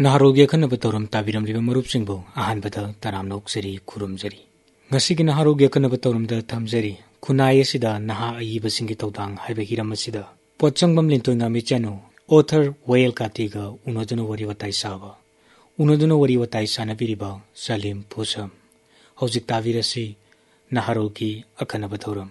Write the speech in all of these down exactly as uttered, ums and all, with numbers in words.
ꯅꯍꯥꯔꯣꯜꯒꯤ ꯑꯈꯟꯅꯕ ꯊꯧꯔꯝ ꯇꯥꯕꯤꯔꯝꯂꯤꯕ ꯃꯔꯨꯞꯁꯤꯡꯕꯨ ꯑꯍꯥꯟꯕꯗ ꯇꯔꯥꯝꯅ ꯑꯣꯛꯆꯔꯤ, ꯈꯨꯔꯨꯝꯖꯔꯤ꯫ ꯉꯁꯤꯒꯤ ꯅꯍꯥꯔꯣꯜꯒꯤ ꯑꯈꯟꯅꯕ ꯊꯧꯔꯝꯗ ꯊꯝꯖꯔꯤ, ꯈꯨꯟꯅꯥꯏ ꯑꯁꯤꯗ ꯅꯍꯥ ꯑꯏꯕꯁꯤꯡꯒꯤ ꯊꯧꯗꯥꯡ ꯍꯥꯏꯕ ꯍꯤꯔꯝ ꯑꯁꯤꯗ ꯄꯣꯠꯁꯪꯕꯝ ꯂꯤꯟꯊꯣꯏꯉꯥꯝꯕꯤ ꯆꯅꯨ, author ꯋꯥꯌꯦꯜ ꯀꯥꯇꯤꯒ ꯎꯅꯗꯨꯅ ꯋꯥꯔꯤ ꯋꯥꯇꯥꯏ ꯁꯥꯕ, ꯎꯅꯗꯨꯅ ꯋꯥꯔꯤ ꯋꯥꯇꯥꯏ ꯁꯥꯟꯅꯕꯤꯔꯤꯕ ꯁꯂꯤꯝ ꯄꯨꯁꯝ꯫ ꯍꯧꯖꯤꯛ ꯇꯥꯕꯤꯔꯁꯤ ꯅꯍꯥꯔꯣꯜꯒꯤ ꯑꯈꯟꯅꯕ ꯊꯧꯔꯝ꯫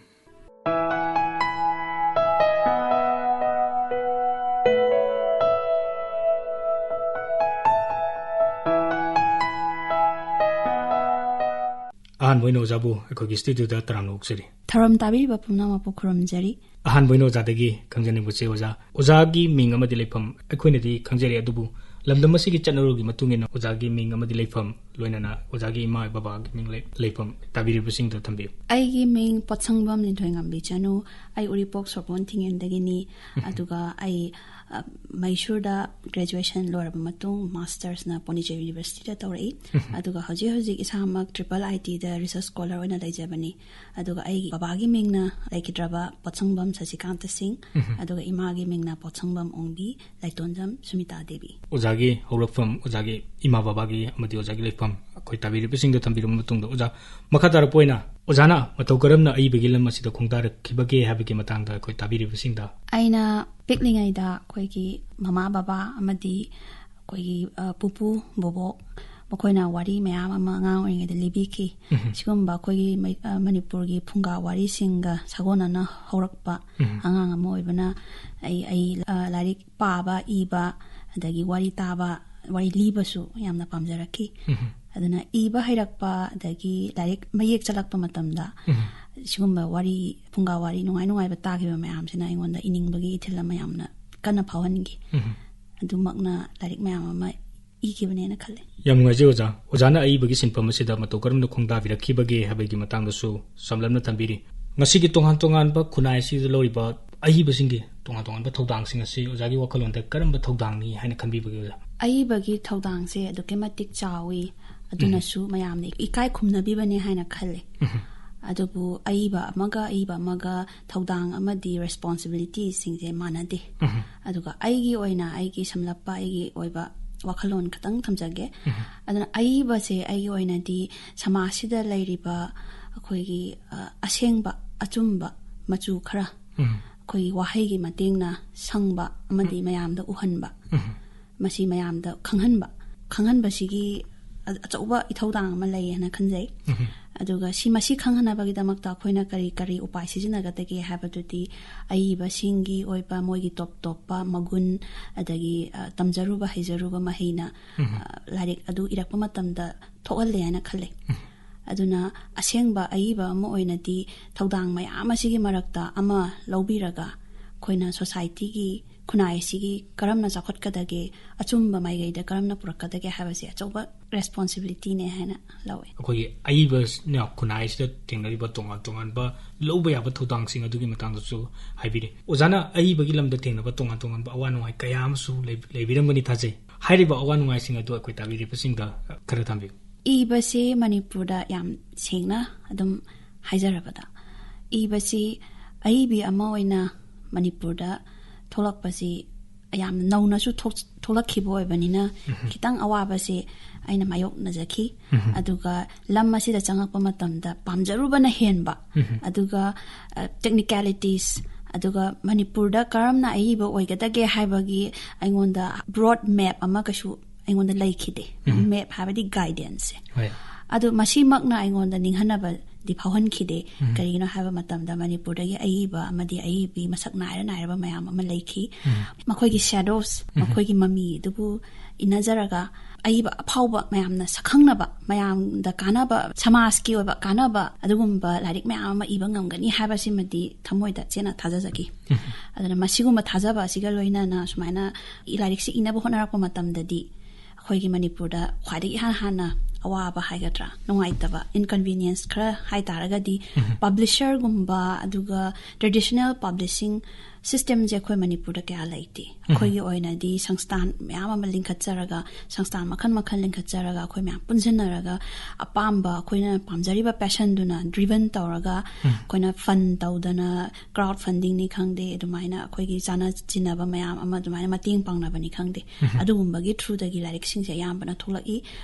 ꯑꯍꯥꯟꯕ ꯑꯣꯏꯅ ꯑꯣꯖꯥꯕꯨ ꯑꯩꯈꯣꯏꯒꯤ ꯁ꯭ꯇꯨꯗꯤꯑꯣꯗ ꯇꯔꯥꯝꯅ ꯑꯣꯛꯆꯔꯤ꯫ ꯊꯧꯔꯝ ꯇꯥꯕꯤꯔꯤꯕ ꯄꯨꯝꯅꯃꯛꯄꯨ ꯈꯨꯔꯨꯝꯖꯔꯤ꯫ ꯑꯍꯥꯟꯕ ꯑꯣꯏꯅ ꯑꯣꯖꯥꯗꯒꯤ ꯈꯪꯖꯅꯤꯡꯕꯁꯦ, ꯑꯣꯖꯥ, ꯑꯣꯖꯥꯒꯤ ꯃꯤꯡ ꯑꯃꯗꯤ ꯂꯩꯐꯝ ꯑꯩꯈꯣꯏꯅꯗꯤ ꯈꯪꯖꯔꯦ, ꯑꯗꯨꯕꯨ ꯂꯝꯗꯝ ꯑꯁꯤꯒꯤ ꯆꯠꯅꯔꯨꯜꯒꯤ ꯃꯇꯨꯡ ꯏꯟꯅ ꯑꯣꯖꯥꯒꯤ ꯃꯤꯡ ꯑꯃꯗꯤ ꯂꯩꯐꯝ, ꯂꯣꯏꯅꯅ ꯑꯣꯖꯥꯒꯤ ꯏꯃꯥ ꯕꯕꯥꯒꯤ ꯃꯤꯡ ꯂꯩ-, ꯂꯩꯐꯝ ꯇꯥꯕꯤꯔꯤꯕꯁꯤꯡꯗ ꯊꯝꯕꯤꯌꯨ꯫ ꯑꯩꯒꯤ ꯃꯤꯡ ꯄꯣꯠꯁꯪꯕꯝ ꯂꯤꯟꯊꯣꯏꯉꯥꯝꯕꯤ ꯆꯅꯨ꯫ ꯑꯩ ꯎꯔꯤꯄꯣꯛ ꯁꯣꯔꯣꯛꯄꯣꯟ ꯊꯤꯡꯉꯦꯟꯗꯒꯤꯅꯤ꯫ ꯑꯗꯨꯒ ꯑꯩ, ꯑ, ꯃꯩꯁꯨꯔꯗ graduation ꯂꯣꯏꯔꯕ ꯃꯇꯨꯡ mastersꯅ ꯄꯣꯟꯗꯤꯆꯦꯔꯤ Universityꯗ ꯇꯧꯔꯛꯏ꯫ ꯑꯗꯨꯒ ꯍꯧꯖꯤꯛ ꯍꯧꯖꯤꯛ ꯏꯁꯥꯃꯛ triple ITꯗ research scholar ꯑꯣꯏꯅ ꯂꯩꯖꯕꯅꯤ꯫ ꯑꯗꯨꯒ ꯑꯩꯒꯤ ꯕꯕꯥꯒꯤ ꯃꯤꯡꯅ ꯂꯩꯈꯤꯗ꯭ꯔꯕ ꯄꯣꯠꯁꯪꯕꯝ ꯁꯁꯤꯀꯥꯟꯇ ꯁꯤꯡ, ꯑꯗꯨꯒ ꯏꯃꯥꯒꯤ ꯃꯤꯡꯅ ꯄꯣꯠꯁꯪꯕꯝ ꯑꯣꯡꯕꯤ ꯂꯥꯏꯇꯣꯟꯖꯝ ꯁꯨꯃꯤꯇꯥ ꯗꯦꯕꯤ꯫ ꯑꯣꯖꯥꯒꯤ ꯍꯧꯔꯛꯐꯝ, ꯑꯣꯖꯥꯒꯤ ꯏꯃꯥ ꯕꯕꯥꯒꯤ ꯑꯃꯗꯤ ꯑꯣꯖꯥꯒꯤ ꯂꯩꯐꯝ ꯑꯩꯈꯣꯏ ꯇꯥꯕꯤꯔꯤꯕꯁꯤꯡꯗ ꯊꯝꯕꯤꯔꯕ ꯃꯇꯨꯡꯗ, ꯑꯣꯖꯥ, ꯃꯈꯥ ꯇꯥꯔꯛꯄ ꯑꯣꯏꯅ ꯑꯣꯖꯥꯅ ꯃꯇꯧ ꯀꯔꯝꯅ ꯑꯏꯕꯒꯤ ꯂꯝ ꯑꯁꯤꯗ ꯈꯣꯡꯗꯥꯔꯛꯈꯤꯕꯒꯦ ꯍꯥꯏꯕꯒꯤ ꯃꯇꯥꯡꯗ ꯑꯩꯈꯣꯏ ꯇꯥꯕꯤꯔꯤꯕꯁꯤꯡꯗ꯫ ꯑꯩꯅ ꯄꯤꯛꯂꯤꯉꯩꯗ ꯑꯩꯈꯣꯏꯒꯤ ꯃꯃꯥ ꯕꯕꯥ ꯑꯃꯗꯤ ꯑꯩꯈꯣꯏꯒꯤ, ꯑ, ꯄꯨꯄꯨ, ꯕꯣꯕꯣꯛ, ꯃꯈꯣꯏꯅ ꯋꯥꯔꯤ ꯃꯌꯥꯝ ꯑꯃ ꯑꯉꯥꯡ ꯑꯣꯏꯔꯤꯉꯩꯗ ꯂꯤꯕꯤꯈꯤ꯫ ꯁꯤꯒꯨꯝꯕ ꯑꯩꯈꯣꯏꯒꯤ ꯃꯩ-, ꯑ, ꯃꯅꯤꯄꯨꯔꯒꯤ ꯐꯨꯡꯒꯥ ꯋꯥꯔꯤꯁꯤꯡꯒ ꯁꯥꯒꯣꯟꯅꯅ ꯍꯧꯔꯛꯄ ꯑꯉꯥꯡ ꯑꯃ ꯑꯣꯏꯕꯅ ꯑꯩ, ꯑꯩ, ꯑ, ꯂꯥꯏꯔꯤꯛ ꯄꯥꯕ, ꯏꯕ, ꯑꯗꯒꯤ ꯋꯥꯔꯤ ꯇꯥꯕ, ꯋꯥꯔꯤ ꯂꯤꯕꯁꯨ ꯌꯥꯝꯅ ꯄꯥꯝꯖꯔꯛꯈꯤ꯫ ꯑꯗꯨꯅ ꯏꯕ ꯍꯩꯔꯛꯄ, ꯑꯗꯒꯤ ꯂꯥꯏꯔꯤꯛ ꯃꯌꯦꯛ ꯆꯠꯂꯛꯄ ꯃꯇꯝꯗ ꯁꯤꯒꯨꯝꯕ ꯋꯥꯔꯤ, ꯐꯨꯡꯒꯥ ꯋꯥꯔꯤ ꯅꯨꯡꯉꯥꯏ ꯅꯨꯡꯉꯥꯏꯕ ꯇꯥꯈꯤꯕ ꯃꯌꯥꯝꯁꯤꯅ ꯑꯩꯉꯣꯟꯗ ꯏꯅꯤꯡꯕꯒꯤ ꯏꯊꯤꯜ ꯑꯃ ꯌꯥꯝꯅ ꯀꯟꯅ ꯐꯥꯎꯍꯟꯈꯤ꯫ ꯑꯗꯨꯃꯛꯅ ꯂꯥꯏꯔꯤꯛ ꯃꯌꯥꯝ ꯑꯃ ꯏꯈꯤꯕꯅꯦꯅ ꯈꯜꯂꯦ꯫ ꯌꯥꯝ ꯅꯨꯡꯉꯥꯏꯖꯩ ꯑꯣꯖꯥ꯫ ꯑꯣꯖꯥꯅ ꯑꯏꯕꯒꯤ ꯁꯤꯟꯐꯝ ꯑꯁꯤꯗ ꯃꯇꯧ ꯀꯔꯝꯅ ꯈꯣꯡꯗꯥꯕꯤꯔꯛꯈꯤꯕꯒꯦ ꯍꯥꯏꯕꯒꯤ ꯃꯇꯥꯡꯗꯁꯨ ꯁꯝꯂꯞꯅ ꯊꯝꯕꯤꯔꯤ꯫ ꯉꯁꯤꯒꯤ ꯇꯣꯉꯥꯟ ꯇꯣꯉꯥꯟꯕ ꯈꯨꯟꯅꯥꯏ ꯑꯁꯤꯗ ꯂꯧꯔꯤꯕ ꯑꯏꯕꯁꯤꯡꯒꯤ ꯇꯣꯉꯥꯟ ꯇꯣꯉꯥꯟꯕ ꯊꯧꯗꯥꯡꯁꯤꯡ ꯑꯁꯤ ꯑꯣꯖꯥꯒꯤ ꯋꯥꯈꯜꯂꯣꯟꯗ ꯀꯔꯝꯕ ꯊꯧꯗꯥꯡꯅꯤ ꯍꯥꯏꯅ ꯈꯟꯕꯤꯕꯒꯦ, ꯑꯣꯖꯥ? ꯑꯏꯕꯒꯤ ꯊꯧꯗꯥꯡꯁꯦ ꯑꯗꯨꯛꯀꯤ ꯃꯇꯤꯛ ꯆꯥꯎꯏ, ꯑꯗꯨꯅꯁꯨ ꯃꯌꯥꯝꯅ ꯏꯀꯥꯏ ꯈꯨꯝꯅꯕꯤꯕꯅꯦ ꯍꯥꯏꯅ ꯈꯜꯂꯦ꯫ ꯑꯗꯨꯕꯨ ꯑꯏꯕ ꯑꯃꯒ ꯑꯏꯕ ꯑꯃꯒ ꯊꯧꯗꯥꯡ ꯑꯃꯗꯤ responsibilityꯁꯤꯡꯁꯦ ꯃꯥꯟꯅꯗꯦ꯫ ꯑꯗꯨꯒ ꯑꯩꯒꯤ ꯑꯣꯏꯅ, ꯑꯩꯒꯤ ꯁꯝꯂꯞꯄ ꯑꯩꯒꯤ ꯑꯣꯏꯕ ꯋꯥꯈꯜꯂꯣꯟ ꯈꯇꯪ ꯊꯝꯖꯒꯦ꯫ ꯑꯗꯨꯅ ꯑꯏꯕꯁꯦ ꯑꯩꯒꯤ ꯑꯣꯏꯅꯗꯤ ꯁꯃꯥꯖꯁꯤꯗ ꯂꯩꯔꯤꯕ ꯑꯩꯈꯣꯏꯒꯤ, ꯑ, ꯑꯁꯦꯡꯕ, ꯑꯆꯨꯝꯕ ꯃꯆꯨ ꯈꯔ ꯑꯩꯈꯣꯏꯒꯤ ꯋꯥꯍꯩꯒꯤ ꯃꯇꯦꯡꯅ ꯁꯪꯕ ꯑꯃꯗꯤ ꯃꯌꯥꯝꯗ ꯎꯍꯟꯕ, ꯃꯁꯤ ꯃꯌꯥꯝꯗ ꯈꯪꯍꯟꯕ, ꯈꯪꯍꯟꯕꯁꯤꯒꯤ ꯑ-, ꯑꯆꯧꯕ ꯏꯊꯧꯗꯥꯡ ꯑꯃ ꯂꯩ ꯍꯥꯏꯅ ꯈꯟꯖꯩ꯫ ꯑꯗꯨꯒ ꯁꯤ, ꯃꯁꯤ ꯈꯪꯍꯟꯅꯕꯒꯤꯗꯃꯛꯇ ꯑꯩꯈꯣꯏꯅ ꯀꯔꯤ ꯀꯔꯤ ꯎꯄꯥꯏ ꯁꯤꯖꯤꯟꯅꯒꯗꯒꯦ ꯍꯥꯏꯕꯗꯨꯗꯤ ꯑꯏꯕꯁꯤꯡꯒꯤ ꯑꯣꯏꯕ ꯃꯣꯏꯒꯤ ꯇꯣꯞ ꯇꯣꯞꯄ ꯃꯒꯨꯟ, ꯑꯗꯒꯤ, ꯑ, ꯇꯝꯖꯔꯨꯕ ꯍꯩꯖꯔꯨꯕ ꯃꯍꯩꯅ, ꯑ, ꯂꯥꯏꯔꯤꯛ ꯑꯗꯨ ꯏꯔꯛꯄ ꯃꯇꯝꯗ ꯊꯣꯛꯍꯜꯂꯦ ꯍꯥꯏꯅ ꯈꯜꯂꯦ꯫ ꯑꯗꯨꯅ ꯑꯁꯦꯡꯕ ꯑꯏꯕ ꯑꯃ ꯑꯣꯏꯅꯗꯤ ꯊꯧꯗꯥꯡ ꯃꯌꯥꯝ ꯑꯁꯤꯒꯤ ꯃꯔꯛꯇ ꯑꯃ ꯂꯧꯕꯤꯔꯒ ꯑꯩꯈꯣꯏꯅ ꯁꯣꯁꯥꯏꯇꯤꯒꯤ, ꯈꯨꯟꯅꯥꯏ ꯑꯁꯤꯒꯤ ꯀꯔꯝꯅ ꯆꯥꯎꯈꯠꯀꯗꯒꯦ, ꯑꯆꯨꯝꯕ ꯃꯥꯏꯀꯩꯗ ꯀꯔꯝꯅ ꯄꯨꯔꯛꯀꯗꯒꯦ ꯍꯥꯏꯕꯁꯦ ꯑꯆꯧꯕ ꯔꯦꯁꯄꯣꯟꯁꯤꯕꯤꯂꯤꯇꯤꯅꯦ ꯍꯥꯏꯅ ꯂꯧꯋꯦ꯫ ꯑꯩꯈꯣꯏꯒꯤ ꯑꯏꯕꯅ ꯈꯨꯟꯅꯥꯏꯁꯤꯗ ꯊꯦꯡꯅꯔꯤꯕ ꯇꯣꯉꯥꯟ ꯇꯣꯉꯥꯟꯕ ꯂꯧꯕ ꯌꯥꯕ ꯊꯧꯗꯥꯡꯁꯤꯡ ꯑꯗꯨꯒꯤ ꯃꯇꯥꯡꯗꯁꯨ ꯍꯥꯏꯕꯤꯔꯦ꯫ ꯑꯣꯖꯥꯅ ꯑꯏꯕꯒꯤ ꯂꯝꯗ ꯊꯦꯡꯅꯕ ꯇꯣꯉꯥꯟ ꯇꯣꯉꯥꯟꯕ ꯑꯋꯥ ꯅꯨꯡꯉꯥꯏ ꯀꯌꯥ ꯑꯃꯁꯨ ꯂꯩ-, ꯂꯩꯕꯤꯔꯝꯒꯅꯤ ꯊꯥꯖꯩ꯫ ꯍꯥꯏꯔꯤꯕ ꯑꯋꯥ ꯅꯨꯡꯉꯥꯏꯁꯤꯡ ꯑꯗꯨ ꯑꯩꯈꯣꯏ ꯇꯥꯕꯤꯔꯤꯕꯁꯤꯡꯗ ꯈꯔ ꯊꯝꯕꯤꯌꯨ꯫ ꯏꯕꯁꯤ ꯃꯅꯤꯄꯨꯔꯗ ꯌꯥꯝ ꯁꯦꯡꯅ ꯑꯗꯨꯝ ꯍꯥꯏꯖꯔꯕꯗ, ꯏꯕꯁꯤ ꯑꯏꯕꯤ ꯑꯃ ꯑꯣꯏꯅ ꯃꯅꯤꯄꯨꯔꯗ ꯊꯣꯛꯂꯛꯄꯁꯤ ꯌꯥꯝ ꯅꯧꯅꯁꯨ ꯊꯣꯛ-, ꯊꯣꯛꯂꯛꯈꯤꯕ ꯑꯣꯏꯕꯅꯤꯅ ꯈꯤꯇꯪ ꯑꯋꯥꯕꯁꯦ ꯑꯩꯅ ꯃꯥꯌꯣꯛꯅꯖꯈꯤ꯫ ꯑꯗꯨꯒ ꯂꯝ ꯑꯁꯤꯗ ꯆꯪꯉꯛꯄ ꯃꯇꯝꯗ ꯄꯥꯝꯖꯔꯨꯕꯅ ꯍꯦꯟꯕ, ꯑꯗꯨꯒ, ꯑ, ꯇꯦꯛꯅꯤꯀꯦꯂꯤꯇꯤꯁ, ꯑꯗꯨꯒ ꯃꯅꯤꯄꯨꯔꯗ ꯀꯔꯝꯅ ꯑꯏꯕ ꯑꯣꯏꯒꯗꯒꯦ ꯍꯥꯏꯕꯒꯤ ꯑꯩꯉꯣꯟꯗ ꯕ꯭ꯔꯣꯗ ꯃꯦꯞ ꯑꯃ ꯀꯩꯁꯨ ꯑꯩꯉꯣꯟꯗ ꯂꯩꯈꯤꯗꯦ꯫ ꯃꯦꯞ ꯍꯥꯏꯕꯗꯤ ꯒꯥꯏꯗꯦꯟꯁꯁꯦ꯫ ꯍꯣꯏ꯫ ꯑꯗꯨ ꯃꯁꯤꯃꯛꯅ ꯑꯩꯉꯣꯟꯗ ꯅꯤꯡꯍꯟꯅꯕꯗꯤ ꯐꯥꯎꯍꯟꯈꯤꯗꯦ꯫ ꯀꯔꯤꯒꯤꯅꯣ ꯍꯥꯏꯕ ꯃꯇꯝꯗ ꯃꯅꯤꯄꯨꯔꯗꯒꯤ ꯑꯏꯕ ꯑꯃꯗꯤ ꯑꯏꯕꯤ ꯃꯁꯛ ꯅꯥꯏꯔ ꯅꯥꯏꯔꯕ ꯃꯌꯥꯝ ꯑꯃ ꯂꯩꯈꯤ꯫ ꯃꯈꯣꯏꯒꯤ ꯁꯦꯗꯣꯁ, ꯃꯈꯣꯏꯒꯤ ꯃꯃꯤ ꯑꯗꯨꯕꯨ ꯏꯟꯅꯖꯔꯒ ꯑꯏꯕ ꯑꯐꯥꯎꯕ ꯃꯌꯥꯝꯅ ꯁꯛꯈꯪꯅꯕ, ꯃꯌꯥꯝꯗ ꯀꯥꯟꯅꯕ, ꯁꯃꯥꯖꯀꯤ ꯑꯣꯏꯕ ꯀꯥꯟꯅꯕ ꯑꯗꯨꯒꯨꯝꯕ ꯂꯥꯏꯔꯤꯛ ꯃꯌꯥꯝ ꯑꯃ ꯏꯕ ꯉꯝꯒꯅꯤ ꯍꯥꯏꯕꯁꯤꯃꯗꯤ ꯊꯃꯣꯏꯗ ꯆꯦꯠꯅ ꯊꯥꯖꯖꯈꯤ꯫ ꯑꯗꯨꯅ ꯃꯁꯤꯒꯨꯝꯕ ꯊꯥꯖꯕ ꯑꯁꯤꯒ ꯂꯣꯏꯅꯅ ꯁꯨꯃꯥꯏꯅ ꯂꯥꯏꯔꯤꯛꯁꯤ ꯏꯅꯕ ꯍꯣꯠꯅꯔꯛꯄ ꯃꯇꯝꯗꯗꯤ ꯑꯩꯈꯣꯏꯒꯤ ꯃꯅꯤꯄꯨꯔꯗ ꯈ꯭ꯋꯥꯏꯗꯒꯤ ꯏꯍꯥꯟ ꯍꯥꯟꯅ ꯑꯋꯥꯕ ꯍꯥꯏꯒꯗ꯭ꯔꯥ, ꯅꯨꯡꯉꯥꯏꯇꯕ, ꯏꯟꯀꯟꯚꯤꯅꯤꯌꯦꯟꯁ ꯈꯔ ꯍꯥꯏ ꯇꯥꯔꯒꯗꯤ, ꯄꯕ꯭ꯂꯤꯁꯔꯒꯨꯝꯕ, ꯑꯗꯨꯒ ꯇ꯭ꯔꯦꯗꯤꯁꯅꯦꯜ ꯄꯕ꯭ꯂꯤꯁꯤꯡ ꯁꯤꯁꯇꯦꯝꯁꯦ ꯑꯩꯈꯣꯏ ꯃꯅꯤꯄꯨꯔꯗ ꯀꯌꯥ ꯂꯩꯇꯦ꯫ ꯑꯩꯈꯣꯏꯒꯤ ꯑꯣꯏꯅꯗꯤ ꯁꯪꯁꯊꯥꯟ ꯃꯌꯥꯝ ꯑꯃ ꯂꯤꯡꯈꯠꯆꯔꯒ, ꯁꯪꯁꯊꯥꯟ ꯃꯈꯜ ꯃꯈꯜ ꯂꯤꯡꯈꯠꯆꯔꯒ, ꯑꯩꯈꯣꯏ ꯃꯌꯥꯝ ꯄꯨꯟꯁꯤꯟꯅꯔꯒ ꯑꯄꯥꯝꯕ, ꯑꯩꯈꯣꯏꯅ ꯄꯥꯝꯖꯔꯤꯕ ꯄꯦꯁꯟꯗꯨꯅ ꯗ꯭ꯔꯤꯚꯟ ꯇꯧꯔꯒ ꯑꯩꯈꯣꯏꯅ ꯐꯟ ꯇꯧꯗꯅ, ꯀ꯭ꯔꯥꯎꯗ ꯐꯟꯗꯤꯡꯅꯤ ꯈꯪꯗꯦ, ꯑꯗꯨꯃꯥꯏꯅ ꯑꯩꯈꯣꯏꯒꯤ ꯆꯥꯅ ꯆꯤꯟꯅꯕ ꯃꯌꯥꯝ ꯑꯃ ꯑꯗꯨꯃꯥꯏꯅ ꯃꯇꯦꯡ ꯄꯥꯡꯅꯕꯅꯤ ꯈꯪꯗꯦ, ꯑꯗꯨꯒꯨꯝꯕꯒꯤ ꯊ꯭ꯔꯨꯗꯒꯤ ꯂꯥꯏꯔꯤꯛꯁꯤꯡꯁꯦ ꯑꯌꯥꯝꯕꯅ ꯊꯣꯛꯂꯛꯏ꯫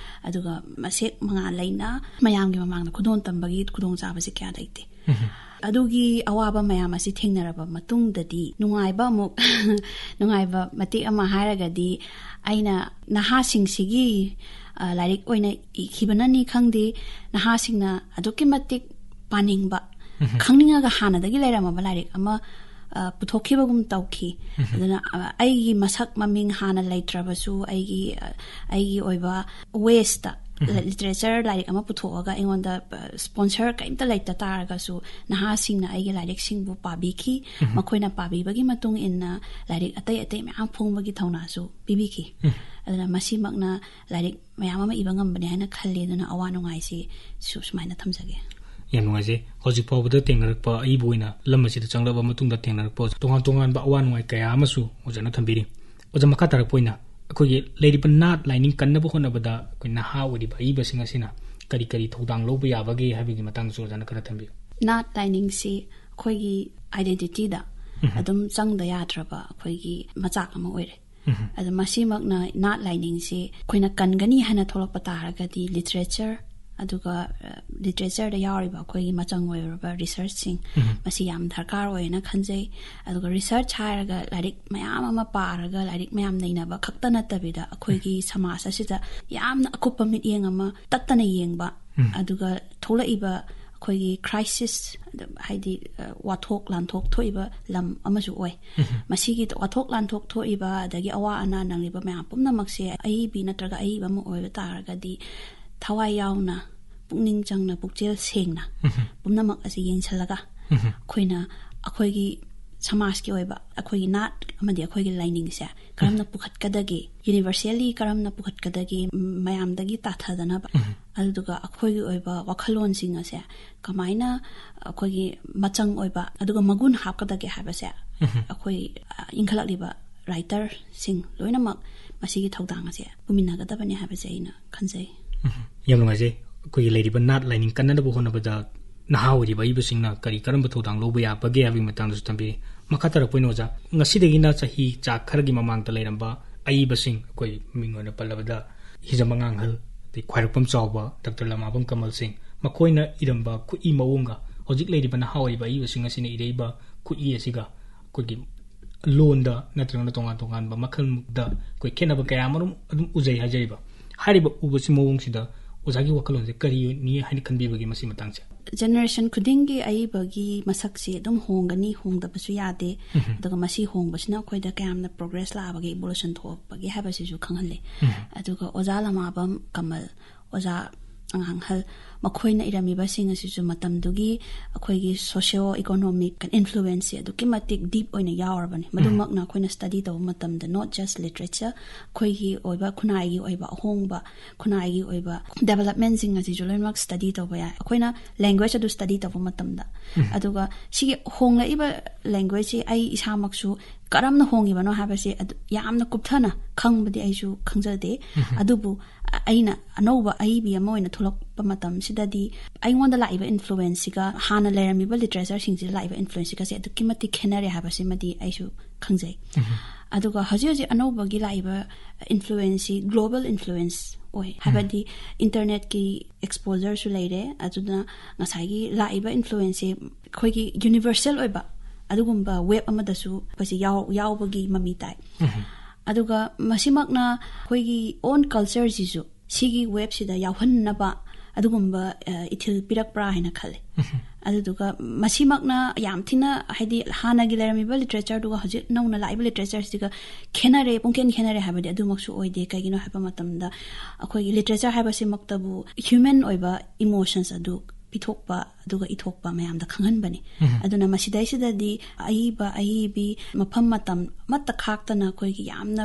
ꯑꯗꯨꯒ ꯃꯁꯦꯛ ꯃꯉꯥꯜ ꯂꯩꯅ ꯃꯌꯥꯝꯒꯤ ꯃꯃꯥꯡꯗ ꯈꯨꯗꯣꯟ ꯇꯝꯕꯒꯤ ꯈꯨꯗꯣꯡꯆꯥꯕꯁꯦ ꯀꯌꯥ ꯂꯩꯇꯦ꯫ ꯑꯗꯨꯒꯤ ꯑꯋꯥꯕ ꯃꯌꯥꯝ ꯑꯁꯤ ꯊꯦꯡꯅꯔꯕ ꯃꯇꯨꯡꯗꯗꯤ ꯅꯨꯡꯉꯥꯏꯕ ꯑꯃꯨꯛ ꯅꯨꯡꯉꯥꯏꯕ ꯃꯇꯦꯛ ꯑꯃ ꯍꯥꯏꯔꯒꯗꯤ, ꯑꯩꯅ ꯅꯍꯥꯁꯤꯡꯁꯤꯒꯤ, ꯑ, ꯂꯥꯏꯔꯤꯛ ꯑꯣꯏꯅ ꯏꯈꯤꯕꯅꯅꯤ ꯈꯪꯗꯦ, ꯅꯍꯥꯁꯤꯡꯅ ꯑꯗꯨꯛꯀꯤ ꯃꯇꯤꯛ ꯄꯥꯅꯤꯡꯕ, ꯈꯪꯅꯤꯡꯉꯒ ꯍꯥꯟꯅꯗꯒꯤ ꯂꯩꯔꯝꯃꯕ ꯂꯥꯏꯔꯤꯛ ꯑꯃ, ꯑ, ꯄꯨꯊꯣꯛꯈꯤꯕꯒꯨꯝ ꯇꯧꯈꯤ꯫ ꯑꯗꯨꯅ, ꯑ, ꯑꯩꯒꯤ ꯃꯁꯛ ꯃꯃꯤꯡ ꯍꯥꯟꯅ ꯂꯩꯇ꯭ꯔꯕꯁꯨ, ꯑꯩꯒꯤ, ꯑ, ꯑꯩꯒꯤ ꯑꯣꯏꯕ ꯋꯦꯁꯇ ꯂꯤꯇꯔꯦꯆꯔ ꯂꯥꯏꯔꯤꯛ ꯑꯃ ꯄꯨꯊꯣꯛꯑꯒ ꯑꯩꯉꯣꯟꯗ, ꯑ, ꯁ꯭ꯄꯣꯟꯁꯔ ꯀꯔꯤꯝꯇ ꯂꯩꯇ ꯇꯥꯔꯒꯁꯨ, ꯅꯍꯥꯁꯤꯡꯅ ꯑꯩꯒꯤ ꯂꯥꯏꯔꯤꯛꯁꯤꯡꯕꯨ ꯄꯥꯕꯤꯈꯤ꯫ ꯃꯈꯣꯏꯅ ꯄꯥꯕꯤꯕꯒꯤ ꯃꯇꯨꯡ ꯏꯟꯅ ꯂꯥꯏꯔꯤꯛ ꯑꯇꯩ ꯑꯇꯩ ꯃꯌꯥꯝ ꯐꯣꯡꯕꯒꯤ ꯊꯧꯅꯥꯁꯨ ꯄꯤꯕꯤꯈꯤ꯫ ꯑꯗꯨꯅ ꯃꯁꯤꯃꯛꯅ ꯂꯥꯏꯔꯤꯛ ꯃꯌꯥꯝ ꯑꯃ ꯏꯕ ꯉꯝꯕꯅꯤ ꯍꯥꯏꯅ ꯈꯜꯂꯤ꯫ ꯑꯗꯨꯅ ꯑꯋꯥ ꯅꯨꯡꯉꯥꯏꯁꯤ ꯁꯨ-, ꯁꯨꯃꯥꯏꯅ ꯊꯝꯖꯒꯦ꯫ ꯌꯥꯝ ꯅꯨꯡꯉꯥꯏꯖꯩ꯫ ꯍꯧꯖꯤꯛ ꯐꯥꯎꯕꯗ ꯊꯦꯡꯅꯔꯛꯄ, ꯑꯏꯕ ꯑꯣꯏꯅ ꯂꯝ ꯑꯁꯤꯗ ꯆꯪꯂꯛꯂꯕ ꯃꯇꯨꯡꯗ ꯊꯦꯡꯅꯔꯛꯄ ꯇꯣꯉꯥꯟ ꯇꯣꯉꯥꯟꯕ ꯑꯋꯥ ꯅꯨꯡꯉꯥꯏ ꯀꯌꯥ ꯑꯃꯁꯨ ꯑꯣꯖꯥꯅ ꯊꯝꯕꯤꯔꯤ꯫ ꯑꯣꯖꯥ, ꯃꯈꯥ ꯇꯥꯔꯛꯄ ꯑꯣꯏꯅ ꯑꯩꯈꯣꯏꯒꯤ ꯂꯩꯔꯤꯕ ꯅꯥꯠ ꯂꯥꯏꯅꯤꯡ ꯀꯟꯅꯕ ꯍꯣꯠꯅꯕꯗ ꯑꯩꯈꯣꯏ ꯅꯍꯥ ꯑꯣꯏꯔꯤꯕ ꯑꯏꯕꯁꯤꯡ ꯑꯁꯤꯅ ꯀꯔꯤ ꯀꯔꯤ ꯊꯧꯗꯥꯡ ꯂꯧꯕ ꯌꯥꯕꯒꯦ ꯍꯥꯏꯕꯒꯤ ꯃꯇꯥꯡꯗꯁꯨ ꯑꯣꯖꯥꯅ ꯈꯔ ꯊꯝꯕꯤꯌꯨ꯫ ꯅꯥꯠ ꯂꯥꯏꯅꯤꯡꯁꯤ ꯑꯩꯈꯣꯏꯒꯤ ꯑꯥꯏꯗꯦꯟꯇꯤꯇꯤꯗ ꯑꯗꯨꯝ ꯆꯪꯗ ꯌꯥꯗ꯭ꯔꯕ ꯑꯩꯈꯣꯏꯒꯤ ꯃꯆꯥꯛ ꯑꯃ ꯑꯣꯏꯔꯦ꯫ ꯑꯗꯣ ꯃꯁꯤꯃꯛꯅ ꯅꯥꯠ ꯂꯥꯏꯅꯤꯡꯁꯤ ꯑꯩꯈꯣꯏꯅ ꯀꯟꯒꯅꯤ ꯍꯥꯏꯅ ꯊꯣꯛꯂꯛꯄ ꯇꯥꯔꯒꯗꯤ ꯂꯤꯇꯔꯦꯆꯔ, ꯑꯗꯨꯒ, ꯑ, ꯂꯤꯇꯔꯦꯆꯔꯗ ꯌꯥꯎꯔꯤꯕ ꯑꯩꯈꯣꯏꯒꯤ ꯃꯆꯪ ꯑꯣꯏꯔꯕ ꯔꯤꯁꯔꯆꯁꯤꯡ, ꯃꯁꯤ ꯌꯥꯝ ꯗꯔꯀꯥꯔ ꯑꯣꯏꯌꯦꯅ ꯈꯟꯖꯩ꯫ ꯑꯗꯨꯒ ꯔꯤꯁꯔꯆ ꯍꯥꯏꯔꯒ ꯂꯥꯏꯔꯤꯛ ꯃꯌꯥꯝ ꯑꯃ ꯄꯥꯔꯒ ꯂꯥꯏꯔꯤꯛ ꯃꯌꯥꯝ ꯅꯩꯅꯕ ꯈꯛꯇ ꯅꯠꯇꯕꯤꯗ, ꯑꯩꯈꯣꯏꯒꯤ ꯁꯃꯥꯖ ꯑꯁꯤꯗ ꯌꯥꯝꯅ ꯑꯀꯨꯞꯄ ꯃꯤꯠꯌꯦꯡ ꯑꯃ ꯇꯠꯇꯅ ꯌꯦꯡꯕ, ꯑꯗꯨꯒ ꯊꯣꯛꯂꯛꯏꯕ ꯑꯩꯈꯣꯏꯒꯤ ꯀ꯭ꯔꯥꯏꯁꯤꯁ, ꯍꯥꯏꯗꯤ, ꯑ, ꯋꯥꯊꯣꯛ ꯂꯥꯟꯊꯣꯛ ꯊꯣꯛꯏꯕ ꯂꯝ ꯑꯃꯁꯨ ꯑꯣꯏ꯫ ꯃꯁꯤꯒꯤ ꯋꯥꯊꯣꯛ ꯂꯥꯟꯊꯣꯛ ꯊꯣꯛꯏꯕ ꯑꯗꯒꯤ ꯑꯋꯥ ꯑꯅꯥ ꯅꯪꯂꯤꯕ ꯃꯌꯥꯝ ꯄꯨꯝꯅꯃꯛꯁꯦ ꯑꯏꯕꯤ ꯅꯠꯇ꯭ꯔꯒ ꯑꯏꯕ ꯑꯃ ꯑꯣꯏꯕ ꯇꯥꯔꯒꯗꯤ ꯊꯋꯥꯏ ꯌꯥꯎꯅ, ꯄꯨꯛꯅꯤꯡ ꯆꯪꯅ, ꯄꯨꯛꯆꯦꯜ ꯁꯦꯡꯅ ꯄꯨꯝꯅꯃꯛ ꯑꯁꯤ ꯌꯦꯡꯁꯤꯜꯂꯒ ꯑꯩꯈꯣꯏꯅ ꯑꯩꯈꯣꯏꯒꯤ ꯁꯃꯥꯖꯀꯤ ꯑꯣꯏꯕ ꯑꯩꯈꯣꯏꯒꯤ ꯅꯥꯠ ꯑꯃꯗꯤ ꯑꯩꯈꯣꯏꯒꯤ ꯂꯥꯏꯅꯤꯡꯁꯦ ꯀꯔꯝꯅ ꯄꯨꯈꯠꯀꯗꯒꯦ, ꯌꯨꯅꯤꯚꯔꯁꯦꯜꯂꯤ ꯀꯔꯝꯅ ꯄꯨꯈꯠꯀꯗꯒꯦ, ꯃꯌꯥꯝꯗꯒꯤ ꯇꯥꯊꯗꯅꯕ, ꯑꯗꯨꯗꯨꯒ ꯑꯩꯈꯣꯏꯒꯤ ꯑꯣꯏꯕ ꯋꯥꯈꯜꯂꯣꯟꯁꯤꯡ ꯑꯁꯦ ꯀꯃꯥꯏꯅ ꯑꯩꯈꯣꯏꯒꯤ ꯃꯆꯪ ꯑꯣꯏꯕ ꯑꯗꯨꯒ ꯃꯒꯨꯟ ꯍꯥꯞꯀꯗꯒꯦ ꯍꯥꯏꯕꯁꯦ ꯑꯩꯈꯣꯏ, ꯑ, ꯏꯟꯈꯠꯂꯛꯂꯤꯕ writerꯁꯤꯡ ꯂꯣꯏꯅꯃꯛ ꯃꯁꯤꯒꯤ ꯊꯧꯗꯥꯡ ꯑꯁꯦ ꯄꯨꯃꯤꯟꯅꯒꯗꯕꯅꯤ ꯍꯥꯏꯕꯁꯦ ꯑꯩꯅ ꯈꯟꯖꯩ꯫ ꯌꯥꯝ ꯅꯨꯡꯉꯥꯏꯖꯩ꯫ ꯑꯩꯈꯣꯏꯒꯤ ꯂꯩꯔꯤꯕ ꯅꯥꯠ ꯂꯥꯏꯅꯤꯡ ꯀꯟꯅꯅꯕ ꯍꯣꯠꯅꯕꯗ ꯅꯍꯥ ꯑꯣꯏꯔꯤꯕ ꯑꯏꯕꯁꯤꯡꯅ ꯀꯔꯤ ꯀꯔꯝꯕ ꯊꯧꯗꯥꯡ ꯂꯧꯕ ꯌꯥꯕꯒꯦ ꯍꯥꯏꯕꯒꯤ ꯃꯇꯥꯡꯗꯁꯨ ꯊꯝꯕꯤꯔꯤ꯫ ꯃꯈꯥ ꯇꯥꯔꯛꯄ ꯑꯣꯏꯅ ꯑꯣꯖꯥ, ꯉꯁꯤꯗꯒꯤꯅ ꯆꯍꯤ ꯆꯥ ꯈꯔꯒꯤ ꯃꯃꯥꯡꯗ ꯂꯩꯔꯝꯕ ꯑꯏꯕꯁꯤꯡ, ꯑꯩꯈꯣꯏ ꯃꯤꯡ ꯑꯣꯏꯅ ꯄꯜꯂꯕꯗ ꯍꯤꯖꯝ ꯑꯉꯥꯡꯍꯜ, ꯑꯗꯩ ꯈ꯭ꯋꯥꯏꯔꯥꯛꯄꯝ ꯆꯥꯎꯕ, ꯗꯥꯛꯇꯔ ꯂꯃꯥꯕꯝ ꯀꯃꯜ ꯁꯤꯡ, ꯃꯈꯣꯏꯅ ꯏꯔꯝꯕ ꯈꯨꯠꯏ ꯃꯑꯣꯡꯒ ꯍꯧꯖꯤꯛ ꯂꯩꯔꯤꯕ ꯅꯍꯥ ꯑꯣꯏꯔꯤꯕ ꯑꯏꯕꯁꯤꯡ ꯑꯁꯤꯅ ꯏꯔꯛꯏꯕ ꯈꯨꯠꯏ ꯑꯁꯤꯒ ꯑꯩꯈꯣꯏꯒꯤ ꯂꯣꯟꯗ ꯅꯠꯇ꯭ꯔꯒꯅ ꯇꯣꯉꯥꯟ ꯇꯣꯉꯥꯟꯕ ꯃꯈꯜꯗ ꯑꯩꯈꯣꯏ ꯈꯦꯠꯅꯕ ꯀꯌꯥ ꯑꯃꯔꯣꯝ ꯑꯗꯨꯝ ꯎꯖꯩ ꯍꯥꯏꯖꯔꯤꯕ꯫ ꯍꯥꯏꯔꯤꯕ ꯎꯕꯁꯤ ꯃꯑꯣꯡꯁꯤꯗ ꯑꯣꯖꯥꯒꯤ ꯋꯥꯈꯜꯂꯣꯟꯁꯦ ꯀꯔꯤꯅꯤ ꯍꯥꯏꯅ ꯈꯟꯕꯤꯕꯒꯦ ꯃꯁꯤ ꯃꯇꯥꯡꯁꯦ? ꯖꯦꯅꯦꯔꯦꯁꯟ ꯈꯨꯗꯤꯡꯒꯤ ꯑꯏꯕꯒꯤ ꯃꯁꯛꯁꯤ ꯑꯗꯨꯝ ꯍꯣꯡꯒꯅꯤ, ꯍꯣꯡꯗꯕꯁꯨ ꯌꯥꯗꯦ꯫ ꯑꯗꯨꯒ ꯃꯁꯤ ꯍꯣꯡꯕꯁꯤꯅ ꯑꯩꯈꯣꯏꯗ ꯀꯌꯥꯝꯅ ꯄ꯭ꯔꯣꯒ꯭ꯔꯦꯁ ꯂꯥꯛꯑꯕꯒꯦ, ꯏꯕꯣꯂꯨꯁꯟ ꯊꯣꯛꯑꯕꯒꯦ ꯍꯥꯏꯕꯁꯤꯁꯨ ꯈꯪꯍꯜꯂꯦ꯫ ꯑꯗꯨꯒ ꯑꯣꯖꯥ ꯂꯃꯥꯕꯝ ꯀꯃꯜ, ꯑꯣꯖꯥ ꯑꯉꯥꯡꯍꯜ, ꯃꯈꯣꯏꯅ ꯏꯔꯝꯃꯤꯕꯁꯤꯡ ꯑꯁꯤꯁꯨ ꯃꯇꯝꯗꯨꯒꯤ ꯑꯩꯈꯣꯏꯒꯤ ꯁꯣꯁꯤꯌꯣ ꯏꯀꯣꯅꯣꯃꯤꯛ ꯏꯟꯐ꯭ꯂꯨꯋꯦꯟꯁꯁꯦ ꯑꯗꯨꯛꯀꯤ ꯃꯇꯤꯛ ꯗꯤꯞ ꯑꯣꯏꯅ ꯌꯥꯎꯔꯕꯅꯤ꯫ ꯃꯗꯨꯃꯛꯅ ꯑꯩꯈꯣꯏꯅ ꯁ꯭ꯇꯗꯤ ꯇꯧꯕ ꯃꯇꯝꯗ, not just literature, ꯑꯩꯈꯣꯏꯒꯤ ꯑꯣꯏꯕ, ꯈꯨꯟꯅꯥꯏꯒꯤ ꯑꯣꯏꯕ ꯑꯍꯣꯡꯕ, ꯈꯨꯟꯅꯥꯏꯒꯤ ꯑꯣꯏꯕ ꯗꯦꯕꯂꯞꯃꯦꯟꯁꯤꯡ ꯑꯁꯤꯁꯨ ꯂꯣꯏꯅꯃꯛ ꯁ꯭ꯇꯗꯤ ꯇꯧꯕ ꯌꯥꯏ꯫ ꯑꯩꯈꯣꯏꯅ ꯂꯦꯡꯒ꯭ꯋꯦꯖ ꯑꯗꯨ ꯁ꯭ꯇꯗꯤ ꯇꯧꯕ ꯃꯇꯝꯗ꯫ ꯑꯗꯨꯒ ꯁꯤꯒꯤ ꯍꯣꯡꯂꯛꯏꯕ ꯂꯦꯡꯒ꯭ꯋꯦꯖꯁꯤ ꯑꯩ ꯏꯁꯥꯃꯛꯁꯨ ꯀꯔꯝꯅ ꯍꯣꯡꯉꯤꯕꯅꯣ ꯍꯥꯏꯕꯁꯦ ꯑꯗꯨ ꯌꯥꯝꯅ ꯀꯨꯞꯊꯅ ꯈꯪꯕꯗꯤ ꯑꯩꯁꯨ ꯈꯪꯖꯗꯦ꯫ ꯑꯗꯨꯕꯨ ꯑꯩꯅ ꯑꯅꯧꯕ ꯑꯏꯕꯤ ꯑꯃ ꯑꯣꯏꯅ ꯊꯣꯛꯂꯛꯄ ꯃꯇꯝꯁꯤꯗꯗꯤ ꯑꯩꯉꯣꯟꯗ ꯂꯥꯛꯏꯕ ꯏꯟꯐ꯭ꯂꯨꯋꯦꯟꯁꯁꯤꯒ ꯍꯥꯟꯅ ꯂꯩꯔꯝꯃꯤꯕ ꯂꯤꯇꯔꯦꯆꯔꯁꯤꯡꯁꯤꯗ ꯂꯥꯛꯏꯕ ꯏꯟꯐ꯭ꯂꯨꯋꯦꯟꯁꯁꯤꯒꯁꯦ ꯑꯗꯨꯛꯀꯤ ꯃꯇꯤꯛ ꯈꯦꯠꯅꯔꯦ ꯍꯥꯏꯕꯁꯤꯃꯗꯤ ꯑꯩꯁꯨ ꯈꯪꯖꯩ꯫ ꯑꯗꯨꯒ ꯍꯧꯖꯤꯛ ꯍꯧꯖꯤꯛ ꯑꯅꯧꯕꯒꯤ ꯂꯥꯛꯏꯕ ꯏꯟꯐ꯭ꯂꯨꯋꯦꯟꯁꯁꯤ ꯒ꯭ꯂꯣꯕꯦꯜ ꯏꯟꯐ꯭ꯂꯨꯋꯦꯟꯁ ꯑꯣꯏ, ꯍꯥꯏꯕꯗꯤ ꯏꯟꯇꯔꯅꯦꯠꯀꯤ ꯑꯦꯛꯁꯄꯣꯖꯔꯁꯨ ꯂꯩꯔꯦ꯫ ꯑꯗꯨꯅ ꯉꯁꯥꯏꯒꯤ ꯂꯥꯛꯏꯕ ꯏꯟꯐ꯭ꯂꯨꯋꯦꯟꯁꯁꯦ ꯑꯩꯈꯣꯏꯒꯤ ꯌꯨꯅꯤꯚꯔꯁꯦꯜ ꯑꯣꯏꯕ ꯑꯗꯨꯒꯨꯝꯕ ꯋꯦꯕ ꯑꯃꯗꯁꯨ ꯑꯩꯈꯣꯏꯁꯦ ꯌꯥꯎ-, ꯌꯥꯎꯕꯒꯤ ꯃꯃꯤ ꯇꯥꯏ꯫ ꯑꯗꯨꯒ ꯃꯁꯤꯃꯛꯅ ꯑꯩꯈꯣꯏꯒꯤ ꯑꯣꯟ ꯀꯜꯆꯔꯁꯤꯁꯨ ꯁꯤꯒꯤ ꯋꯦꯕꯁꯤꯗ ꯌꯥꯎꯍꯟꯅꯕ ꯑꯗꯨꯒꯨꯝꯕ, ꯑ, ꯏꯊꯤꯜ ꯄꯤꯔꯛꯄ꯭ꯔꯥ ꯍꯥꯏꯅ ꯈꯜꯂꯦ꯫ ꯑꯗꯨꯗꯨꯒ ꯃꯁꯤꯃꯛꯅ ꯌꯥꯝ ꯊꯤꯅ, ꯍꯥꯏꯗꯤ, ꯍꯥꯟꯅꯒꯤ ꯂꯩꯔꯝꯃꯤꯕ ꯂꯤꯇꯔꯦꯆꯔꯗꯨꯒ ꯍꯧꯖꯤꯛ ꯅꯧꯅ ꯂꯥꯛꯏꯕ ꯂꯤꯇꯔꯦꯆꯔꯁꯤꯒ ꯈꯦꯠꯅꯔꯦ, ꯄꯨꯡꯈꯦꯟ ꯈꯦꯠꯅꯔꯦ ꯍꯥꯏꯕꯗꯤ ꯑꯗꯨꯃꯛꯁꯨ ꯑꯣꯏꯗꯦ꯫ ꯀꯩꯒꯤꯅꯣ ꯍꯥꯏꯕ ꯃꯇꯝꯗ ꯑꯩꯈꯣꯏꯒꯤ ꯂꯤꯇꯔꯦꯆꯔ ꯍꯥꯏꯕꯁꯤꯃꯛꯇꯕꯨ ꯍ꯭ꯌꯨꯃꯦꯟ ꯑꯣꯏꯕ ꯏꯃꯣꯁꯟꯁ ꯑꯗꯨ ꯄꯤꯊꯣꯛꯄ ꯑꯗꯨꯒ ꯏꯊꯣꯛꯄ ꯃꯌꯥꯝꯗ ꯈꯪꯍꯟꯕꯅꯤ꯫ ꯑꯗꯨꯅ ꯃꯁꯤꯗꯩꯁꯤꯗꯗꯤ ꯑꯏꯕ ꯑꯏꯕꯤ ꯃꯐꯝ ꯃꯇꯝ ꯑꯃꯠꯇ ꯈꯥꯛꯇꯅ ꯑꯩꯈꯣꯏꯒꯤ ꯌꯥꯝꯅ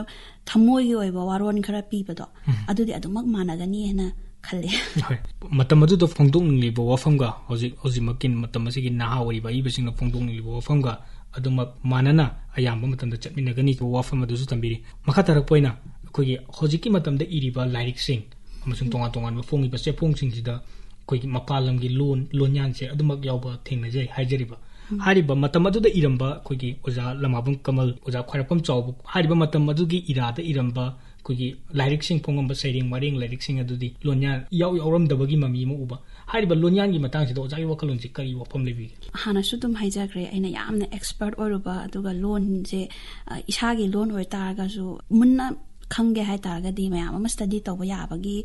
ꯊꯃꯣꯏꯒꯤ ꯑꯣꯏꯕ ꯋꯥꯔꯣꯜ ꯈꯔ ꯄꯤꯕꯗꯣ, ꯑꯗꯨꯗꯤ ꯑꯗꯨꯃꯛ ꯃꯥꯟꯅꯒꯅꯤ ꯍꯥꯏꯅ ꯈꯜꯂꯦ꯫ ꯍꯣꯏ, ꯃꯇꯝ ꯑꯗꯨꯗ ꯐꯣꯡꯗꯣꯛꯅꯤꯡꯂꯤꯕ ꯋꯥꯐꯝꯒ ꯍꯧꯖꯤꯛ, ꯍꯧꯖꯤꯛꯃꯛꯀꯤ ꯃꯇꯝ ꯑꯁꯤꯒꯤ ꯅꯍꯥ ꯑꯣꯏꯔꯤꯕ ꯑꯏꯕꯁꯤꯡꯅ ꯐꯣꯡꯗꯣꯛꯅꯤꯡꯂꯤꯕ ꯋꯥꯐꯝꯒ ꯑꯗꯨꯃꯛ ꯃꯥꯟꯅꯅ ꯑꯌꯥꯝꯕ ꯃꯇꯝꯗ ꯆꯠꯃꯤꯟꯅꯒꯅꯤ ꯍꯥꯏꯕ ꯋꯥꯐꯝ ꯑꯗꯨꯁꯨ ꯊꯝꯕꯤꯔꯤ꯫ ꯃꯈꯥ ꯇꯥꯔꯛꯄ ꯑꯣꯏꯅ ꯑꯩꯈꯣꯏꯒꯤ ꯍꯧꯖꯤꯛꯀꯤ ꯃꯇꯝꯗ ꯏꯔꯤꯕ ꯂꯥꯏꯔꯤꯛꯁꯤꯡ ꯑꯃꯁꯨꯡ ꯇꯣꯉꯥꯟ ꯇꯣꯉꯥꯟꯕ ꯐꯣꯡꯉꯤꯕ ꯆꯦꯐꯣꯡꯁꯤꯡꯁꯤꯗ ꯑꯩꯈꯣꯏꯒꯤ ꯃꯄꯥꯟ ꯂꯝꯒꯤ ꯂꯣꯟ, ꯂꯣꯟꯌꯥꯟꯁꯦ ꯑꯗꯨꯃꯛ ꯌꯥꯎꯕ ꯊꯦꯡꯅꯖꯩ ꯍꯥꯏꯖꯔꯤꯕ꯫ ꯍꯥꯏꯔꯤꯕ ꯃꯇꯝ ꯑꯗꯨꯗ ꯏꯔꯝꯕ ꯑꯩꯈꯣꯏꯒꯤ ꯑꯣꯖꯥ ꯂꯃꯥꯕꯝ ꯀꯃꯜ, ꯑꯣꯖꯥ ꯈ꯭ꯋꯥꯏꯔꯥꯛꯄꯝ ꯆꯥꯎꯕ, ꯍꯥꯏꯔꯤꯕ ꯃꯇꯝ ꯑꯗꯨꯒꯤ ꯏꯔꯥꯗ ꯏꯔꯝꯕ ꯑꯩꯈꯣꯏꯒꯤ ꯂꯥꯏꯔꯤꯛꯁꯤꯡ ꯐꯣꯡꯉꯝꯕ ꯁꯩꯔꯦꯡ ꯋꯥꯔꯦꯡ ꯂꯥꯏꯔꯤꯛꯁꯤꯡ ꯑꯗꯨꯗꯤ ꯂꯣꯟꯌꯥꯟ ꯏꯌꯥꯎ ꯌꯥꯎꯔꯝꯗꯕꯒꯤ ꯃꯃꯤ ꯑꯃ ꯎꯕ꯫ ꯍꯥꯏꯔꯤꯕ ꯂꯣꯟꯌꯥꯟꯒꯤ ꯃꯇꯥꯡꯁꯤꯗ ꯑꯣꯖꯥꯒꯤ ꯋꯥꯈꯜꯂꯣꯟꯁꯤ ꯀꯔꯤ ꯋꯥꯐꯝ ꯂꯩꯕꯤꯒꯦ? ꯍꯥꯟꯅꯁꯨ ꯑꯗꯨꯝ ꯍꯥꯏꯖꯈ꯭ꯔꯦ, ꯑꯩꯅ ꯌꯥꯝꯅ ꯑꯦꯛꯁꯄꯔꯠ ꯑꯣꯏꯔꯨꯕ, ꯑꯗꯨꯒ ꯂꯣꯟꯁꯦ, ꯑ, ꯏꯁꯥꯒꯤ ꯂꯣꯟ ꯑꯣꯏꯇꯥꯔꯒꯁꯨ ꯃꯨꯟꯅ ꯈꯪꯒꯦ ꯍꯥꯏꯇꯥꯔꯒꯗꯤ ꯃꯌꯥꯝ ꯑꯃ ꯁ꯭ꯇꯗꯤ ꯇꯧꯕ ꯌꯥꯕꯒꯤ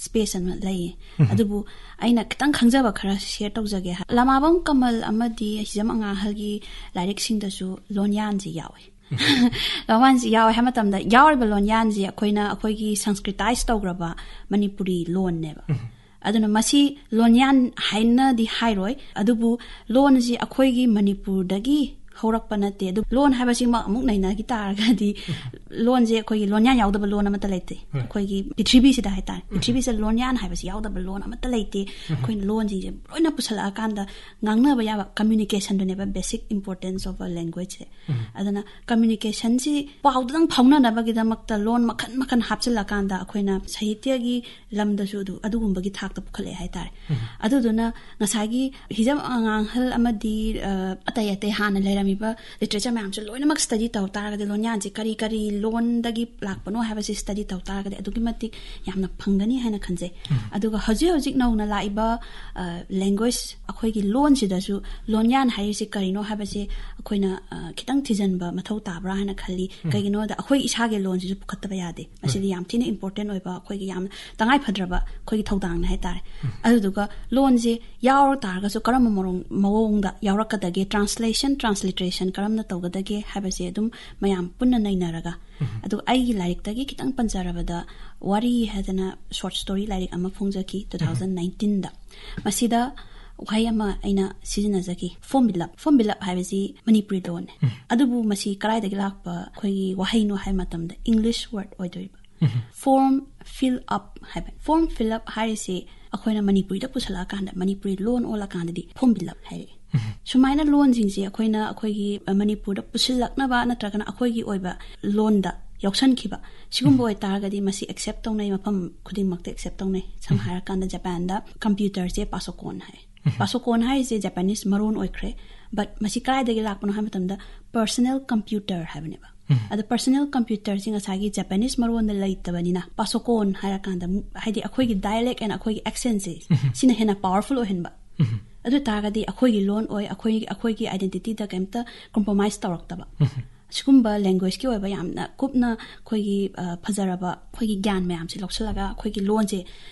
ꯁ꯭ꯄꯦꯁ ꯑꯃ ꯂꯩꯌꯦ꯫ ꯑꯗꯨꯕꯨ ꯑꯩꯅ ꯈꯤꯇꯪ ꯈꯪꯖꯕ ꯈꯔ ꯁꯤꯌꯔ ꯇꯧꯖꯒꯦ꯫ ꯂꯃꯥꯕꯝ ꯀꯃꯜ ꯑꯃꯗꯤ ꯍꯤꯖꯝ ꯑꯉꯥꯡꯍꯜꯒꯤ ꯂꯥꯏꯔꯤꯛꯁꯤꯡꯗꯁꯨ ꯂꯣꯟꯌꯥꯟꯁꯤ ꯌꯥꯎꯋꯦ꯫ ꯂꯣꯟꯌꯥꯟꯁꯤ ꯌꯥꯎꯋꯦ ꯍꯥꯏꯕ ꯃꯇꯝꯗ ꯌꯥꯎꯔꯤꯕ ꯂꯣꯟꯌꯥꯟꯁꯤ ꯑꯩꯈꯣꯏꯅ ꯑꯩꯈꯣꯏꯒꯤ ꯁꯪꯁꯀ꯭ꯔꯤꯇꯥꯏꯁ ꯇꯧꯈ꯭ꯔꯕ ꯃꯅꯤꯄꯨꯔꯤ ꯂꯣꯟꯅꯦꯕ꯫ ꯑꯗꯨꯅ ꯃꯁꯤ ꯂꯣꯟꯌꯥꯟ ꯍꯥꯏꯅꯗꯤ ꯍꯥꯏꯔꯣꯏ, ꯑꯗꯨꯕꯨ ꯂꯣꯟꯁꯤ ꯑꯩꯈꯣꯏꯒꯤ ꯃꯅꯤꯄꯨꯔꯗꯒꯤ ꯍꯧꯔꯛꯄ ꯅꯠꯇꯦ꯫ ꯑꯗꯨ ꯂꯣꯟ ꯍꯥꯏꯕꯁꯤꯃꯛ ꯑꯃꯨꯛ ꯅꯩꯅꯈꯤ ꯇꯥꯔꯒꯗꯤ ꯂꯣꯟꯁꯦ ꯑꯩꯈꯣꯏꯒꯤ ꯂꯣꯟꯌꯥꯟ ꯌꯥꯎꯗꯕ ꯂꯣꯟ ꯑꯃꯠꯇ ꯂꯩꯇꯦ꯫ ꯑꯩꯈꯣꯏꯒꯤ ꯄ꯭ꯔꯤꯊꯤꯕꯤꯁꯤꯗ ꯍꯥꯏꯇꯥꯔꯦ, ꯄ꯭ꯔꯤꯊꯤꯕꯤꯁꯤꯗ ꯂꯣꯟꯌꯥꯟ ꯍꯥꯏꯕꯁꯤ ꯌꯥꯎꯗꯕ ꯂꯣꯟ ꯑꯃꯠꯇ ꯂꯩꯇꯦ꯫ ꯑꯩꯈꯣꯏꯅ ꯂꯣꯟꯁꯤꯡꯁꯦ ꯂꯣꯏꯅ ꯄꯨꯁꯜꯂꯛꯑꯀꯥꯟꯗ ꯉꯥꯡꯅꯕ ꯌꯥꯕ ꯀꯝꯃ꯭ꯌꯨꯅꯤꯀꯦꯁꯟꯗꯨꯅꯦꯕ basic importance of a languageꯁꯦ꯫ ꯑꯗꯨꯅ ꯀꯝꯃ꯭ꯌꯨꯅꯤꯀꯦꯁꯟꯁꯤ ꯄꯥꯎꯗꯨꯗꯪ ꯐꯥꯎꯅꯅꯕꯒꯤꯗꯃꯛꯇ ꯂꯣꯟ ꯃꯈꯟ ꯃꯈꯟ ꯍꯥꯞꯆꯤꯜꯂꯀꯥꯟꯗ ꯑꯩꯈꯣꯏꯅ ꯁꯥꯍꯤꯇ꯭ꯌꯒꯤ ꯂꯝꯗꯁꯨ ꯑꯗꯨ, ꯑꯗꯨꯒꯨꯝꯕꯒꯤ ꯊꯥꯛꯇ ꯄꯨꯈꯠꯂꯛꯑꯦ ꯍꯥꯏꯇꯥꯔꯦ꯫ ꯑꯗꯨꯗꯨꯅ ꯉꯁꯥꯏꯒꯤ ꯍꯤꯖꯝ ꯑꯉꯥꯡꯍꯜ ꯑꯃꯗꯤ, ꯑ, ꯑꯇꯩ ꯑꯇꯩ ꯍꯥꯟꯅ ꯂꯩꯔꯝꯃꯤꯕ ꯂꯤꯇꯔꯦꯆꯔ ꯃꯌꯥꯝꯁꯦ ꯂꯣꯏꯅꯃꯛ ꯁ꯭ꯇꯗꯤ ꯇꯧ ꯇꯥꯔꯒꯗꯤ, ꯂꯣꯟꯌꯥꯟꯁꯦ ꯀꯔꯤ ꯀꯔꯤ ꯂꯣꯟꯗꯒꯤ ꯂꯥꯛꯄꯅꯣ ꯍꯥꯏꯕꯁꯤ ꯁ꯭ꯇꯗꯤ ꯇꯧ ꯇꯥꯔꯒꯗꯤ ꯑꯗꯨꯛꯀꯤ ꯃꯇꯤꯛ ꯌꯥꯝꯅ ꯐꯪꯒꯅꯤ ꯍꯥꯏꯅ ꯈꯟꯖꯩ꯫ ꯑꯗꯨꯒ ꯍꯧꯖꯤꯛ ꯍꯧꯖꯤꯛ ꯅꯧꯅ ꯂꯥꯛꯏꯕ, ꯑ, ꯂꯦꯡꯒ꯭ꯋꯦꯖ, ꯑꯩꯈꯣꯏꯒꯤ ꯂꯣꯟꯁꯤꯗꯁꯨ ꯂꯣꯟꯌꯥꯟ ꯍꯥꯏꯔꯤꯁꯤ ꯀꯔꯤꯅꯣ ꯍꯥꯏꯕꯁꯦ ꯑꯩꯈꯣꯏꯅ, ꯑ, ꯈꯤꯇꯪ ꯊꯤꯖꯤꯟꯕ ꯃꯊꯧ ꯇꯥꯕ꯭ꯔꯥ ꯍꯥꯏꯅ ꯈꯜꯂꯤ꯫ ꯀꯩꯒꯤꯅꯣꯗ ꯑꯩꯈꯣꯏ ꯏꯁꯥꯒꯤ ꯂꯣꯟꯁꯤꯁꯨ ꯄꯨꯈꯠꯇꯕ ꯌꯥꯗꯦ꯫ ꯃꯁꯤꯗꯤ ꯌꯥꯝ ꯊꯤꯅ ꯏꯝꯄꯣꯔꯇꯦꯟ ꯑꯣꯏꯕ, ꯑꯩꯈꯣꯏꯒꯤ ꯌꯥꯝ ꯇꯉꯥꯏ ꯐꯗ꯭ꯔꯕ ꯑꯩꯈꯣꯏꯒꯤ ꯊꯧꯗꯥꯡꯅꯤ ꯍꯥꯏꯇꯥꯔꯦ꯫ ꯑꯗꯨꯗꯨꯒ ꯂꯣꯟꯁꯦ ꯌꯥꯎꯔ ꯇꯥꯔꯒꯁꯨ ꯀꯔꯝꯕ ꯃꯑꯣꯡ-, ꯃꯑꯣꯡꯗ ꯌꯥꯎꯔꯛꯀꯗꯒꯦ, ꯇ꯭ꯔꯥꯟꯁꯂꯦꯁꯟ, ꯇ꯭ꯔꯥꯟꯁꯂꯤꯇ꯭ꯔꯦꯁꯟ ꯀꯔꯝꯅ ꯇꯧꯒꯗꯒꯦ ꯍꯥꯏꯕꯁꯦ ꯑꯗꯨꯝ ꯃꯌꯥꯝ ꯄꯨꯟꯅ ꯅꯩꯅꯔꯒ, ꯑꯗꯨꯒ ꯑꯩꯒꯤ ꯂꯥꯏꯔꯤꯛꯇꯒꯤ ꯈꯤꯇꯪ ꯄꯟꯖꯔꯕꯗ, ꯋꯥꯔꯤ ꯍꯥꯏꯗꯅ ꯁꯣꯔꯠ ꯁ꯭ꯇꯣꯔꯤ ꯂꯥꯏꯔꯤꯛ ꯑꯃ ꯐꯣꯡꯖꯈꯤ two thousand nineteenꯗ꯫ ꯃꯁꯤꯗ ꯋꯥꯍꯩ ꯑꯃ ꯑꯩꯅ ꯁꯤꯖꯤꯟꯅꯖꯈꯤ, ꯐꯣꯝꯕꯤꯂꯞ꯫ ꯐꯣꯝꯕꯤꯂꯞ ꯍꯥꯏꯕꯁꯤ ꯃꯅꯤꯄꯨꯔꯤ ꯂꯣꯟꯅꯤ꯫ ꯑꯗꯨꯕꯨ ꯃꯁꯤ ꯀꯗꯥꯏꯗꯒꯤ ꯂꯥꯛꯄ ꯑꯩꯈꯣꯏꯒꯤ ꯋꯥꯍꯩꯅꯣ ꯍꯥꯏꯕ ꯃꯇꯝꯗ, ꯏꯪꯂꯤꯁ ꯋꯥꯔꯗ ꯑꯣꯏꯗꯣꯔꯤꯕ꯫ ꯐꯣꯔꯝ ꯐꯤꯜ ꯑꯞ ꯍꯥꯏꯕ꯫ ꯐꯣꯔꯝ ꯐꯤꯜ ꯑꯞ ꯍꯥꯏꯔꯤꯁꯤ ꯑꯩꯈꯣꯏꯅ ꯃꯅꯤꯄꯨꯔꯤꯗ ꯄꯨꯁꯜꯂꯛꯑꯀꯥꯟꯗ, ꯃꯅꯤꯄꯨꯔꯤ ꯂꯣꯟ ꯑꯣꯜꯂꯀꯥꯟꯗꯗꯤ ꯐꯣꯝꯕꯤꯂꯞ ꯍꯥꯏꯔꯛꯑꯦ꯫ ꯁꯨꯃꯥꯏꯅ ꯂꯣꯟꯁꯤꯡꯁꯦ ꯑꯩꯈꯣꯏꯅ ꯑꯩꯈꯣꯏꯒꯤ ꯃꯅꯤꯄꯨꯔꯗ ꯄꯨꯁꯤꯜꯂꯛꯅꯕ ꯅꯠꯇ꯭ꯔꯒꯅ ꯑꯩꯈꯣꯏꯒꯤ ꯑꯣꯏꯕ ꯂꯣꯟꯗ ꯌꯥꯎꯁꯟꯈꯤꯕ ꯁꯤꯒꯨꯝꯕ ꯑꯣꯏꯇꯥꯔꯒꯗꯤ ꯃꯁꯤ ꯑꯦꯛꯁꯦꯞ ꯇꯧꯅꯩ, ꯃꯐꯝ ꯈꯨꯗꯤꯡꯃꯛꯇ ꯑꯦꯛꯁꯦꯞ ꯇꯧꯅꯩ꯫ ꯁꯝꯅ ꯍꯥꯏꯔꯀꯥꯟꯗ ꯖꯄꯥꯟꯗ ꯀꯝꯄ꯭ꯌꯨꯇꯔꯁꯦ ꯄꯥꯁꯣꯀꯣꯟ ꯍꯥꯏ꯫ ꯄꯥꯁꯣꯀꯣꯟ ꯍꯥꯏꯔꯤꯁꯦ ꯖꯄꯥꯅꯤꯁ ꯃꯔꯣꯟ ꯑꯣꯏꯈ꯭ꯔꯦ꯫ But ꯃꯁꯤ ꯀꯗꯥꯏꯗꯒꯤ ꯂꯥꯛꯄꯅꯣ ꯍꯥꯏꯕ ꯃꯇꯝꯗ personal computer ꯍꯥꯏꯕꯅꯦꯕ꯫ ꯑꯗꯣ personal computerꯁꯤ ꯉꯁꯥꯏꯒꯤ ꯖꯄꯥꯅꯤꯁ ꯃꯔꯣꯟꯗ ꯂꯩꯇꯕꯅꯤꯅ ꯄꯥꯁꯣꯀꯣꯟ ꯍꯥꯏꯔꯀꯥꯟꯗ ꯃꯨ-, ꯍꯥꯏꯗꯤ ꯑꯩꯈꯣꯏꯒꯤ dialect and ꯑꯩꯈꯣꯏꯒꯤ accentꯁꯦ ꯁꯤꯅ ꯍꯦꯟꯅ powerful ꯑꯣꯏꯍꯟꯕ꯫ ꯑꯗꯨ ꯑꯣꯏ ꯇꯥꯔꯒꯗꯤ ꯑꯩꯈꯣꯏꯒꯤ ꯂꯣꯟ ꯑꯣꯏ, ꯑꯩꯈꯣꯏ, ꯑꯩꯈꯣꯏꯒꯤ identityꯗ ꯀꯩꯝꯇ compromise ꯇꯧꯔꯛꯇꯕ꯫ ꯁꯤꯒꯨꯝꯕ languageꯀꯤ ꯑꯣꯏꯕ ꯌꯥꯝꯅ ꯀꯨꯞꯅ ꯑꯩꯈꯣꯏꯒꯤ, ꯑ, ꯐꯖꯔꯕ ꯑꯩꯈꯣꯏꯒꯤ ꯒ꯭ꯌꯥꯟ ꯃꯌꯥꯝꯁꯦ ꯂꯧꯁꯤꯜꯂꯒ ꯑꯩꯈꯣꯏꯒꯤ ꯂꯣꯟꯁꯦ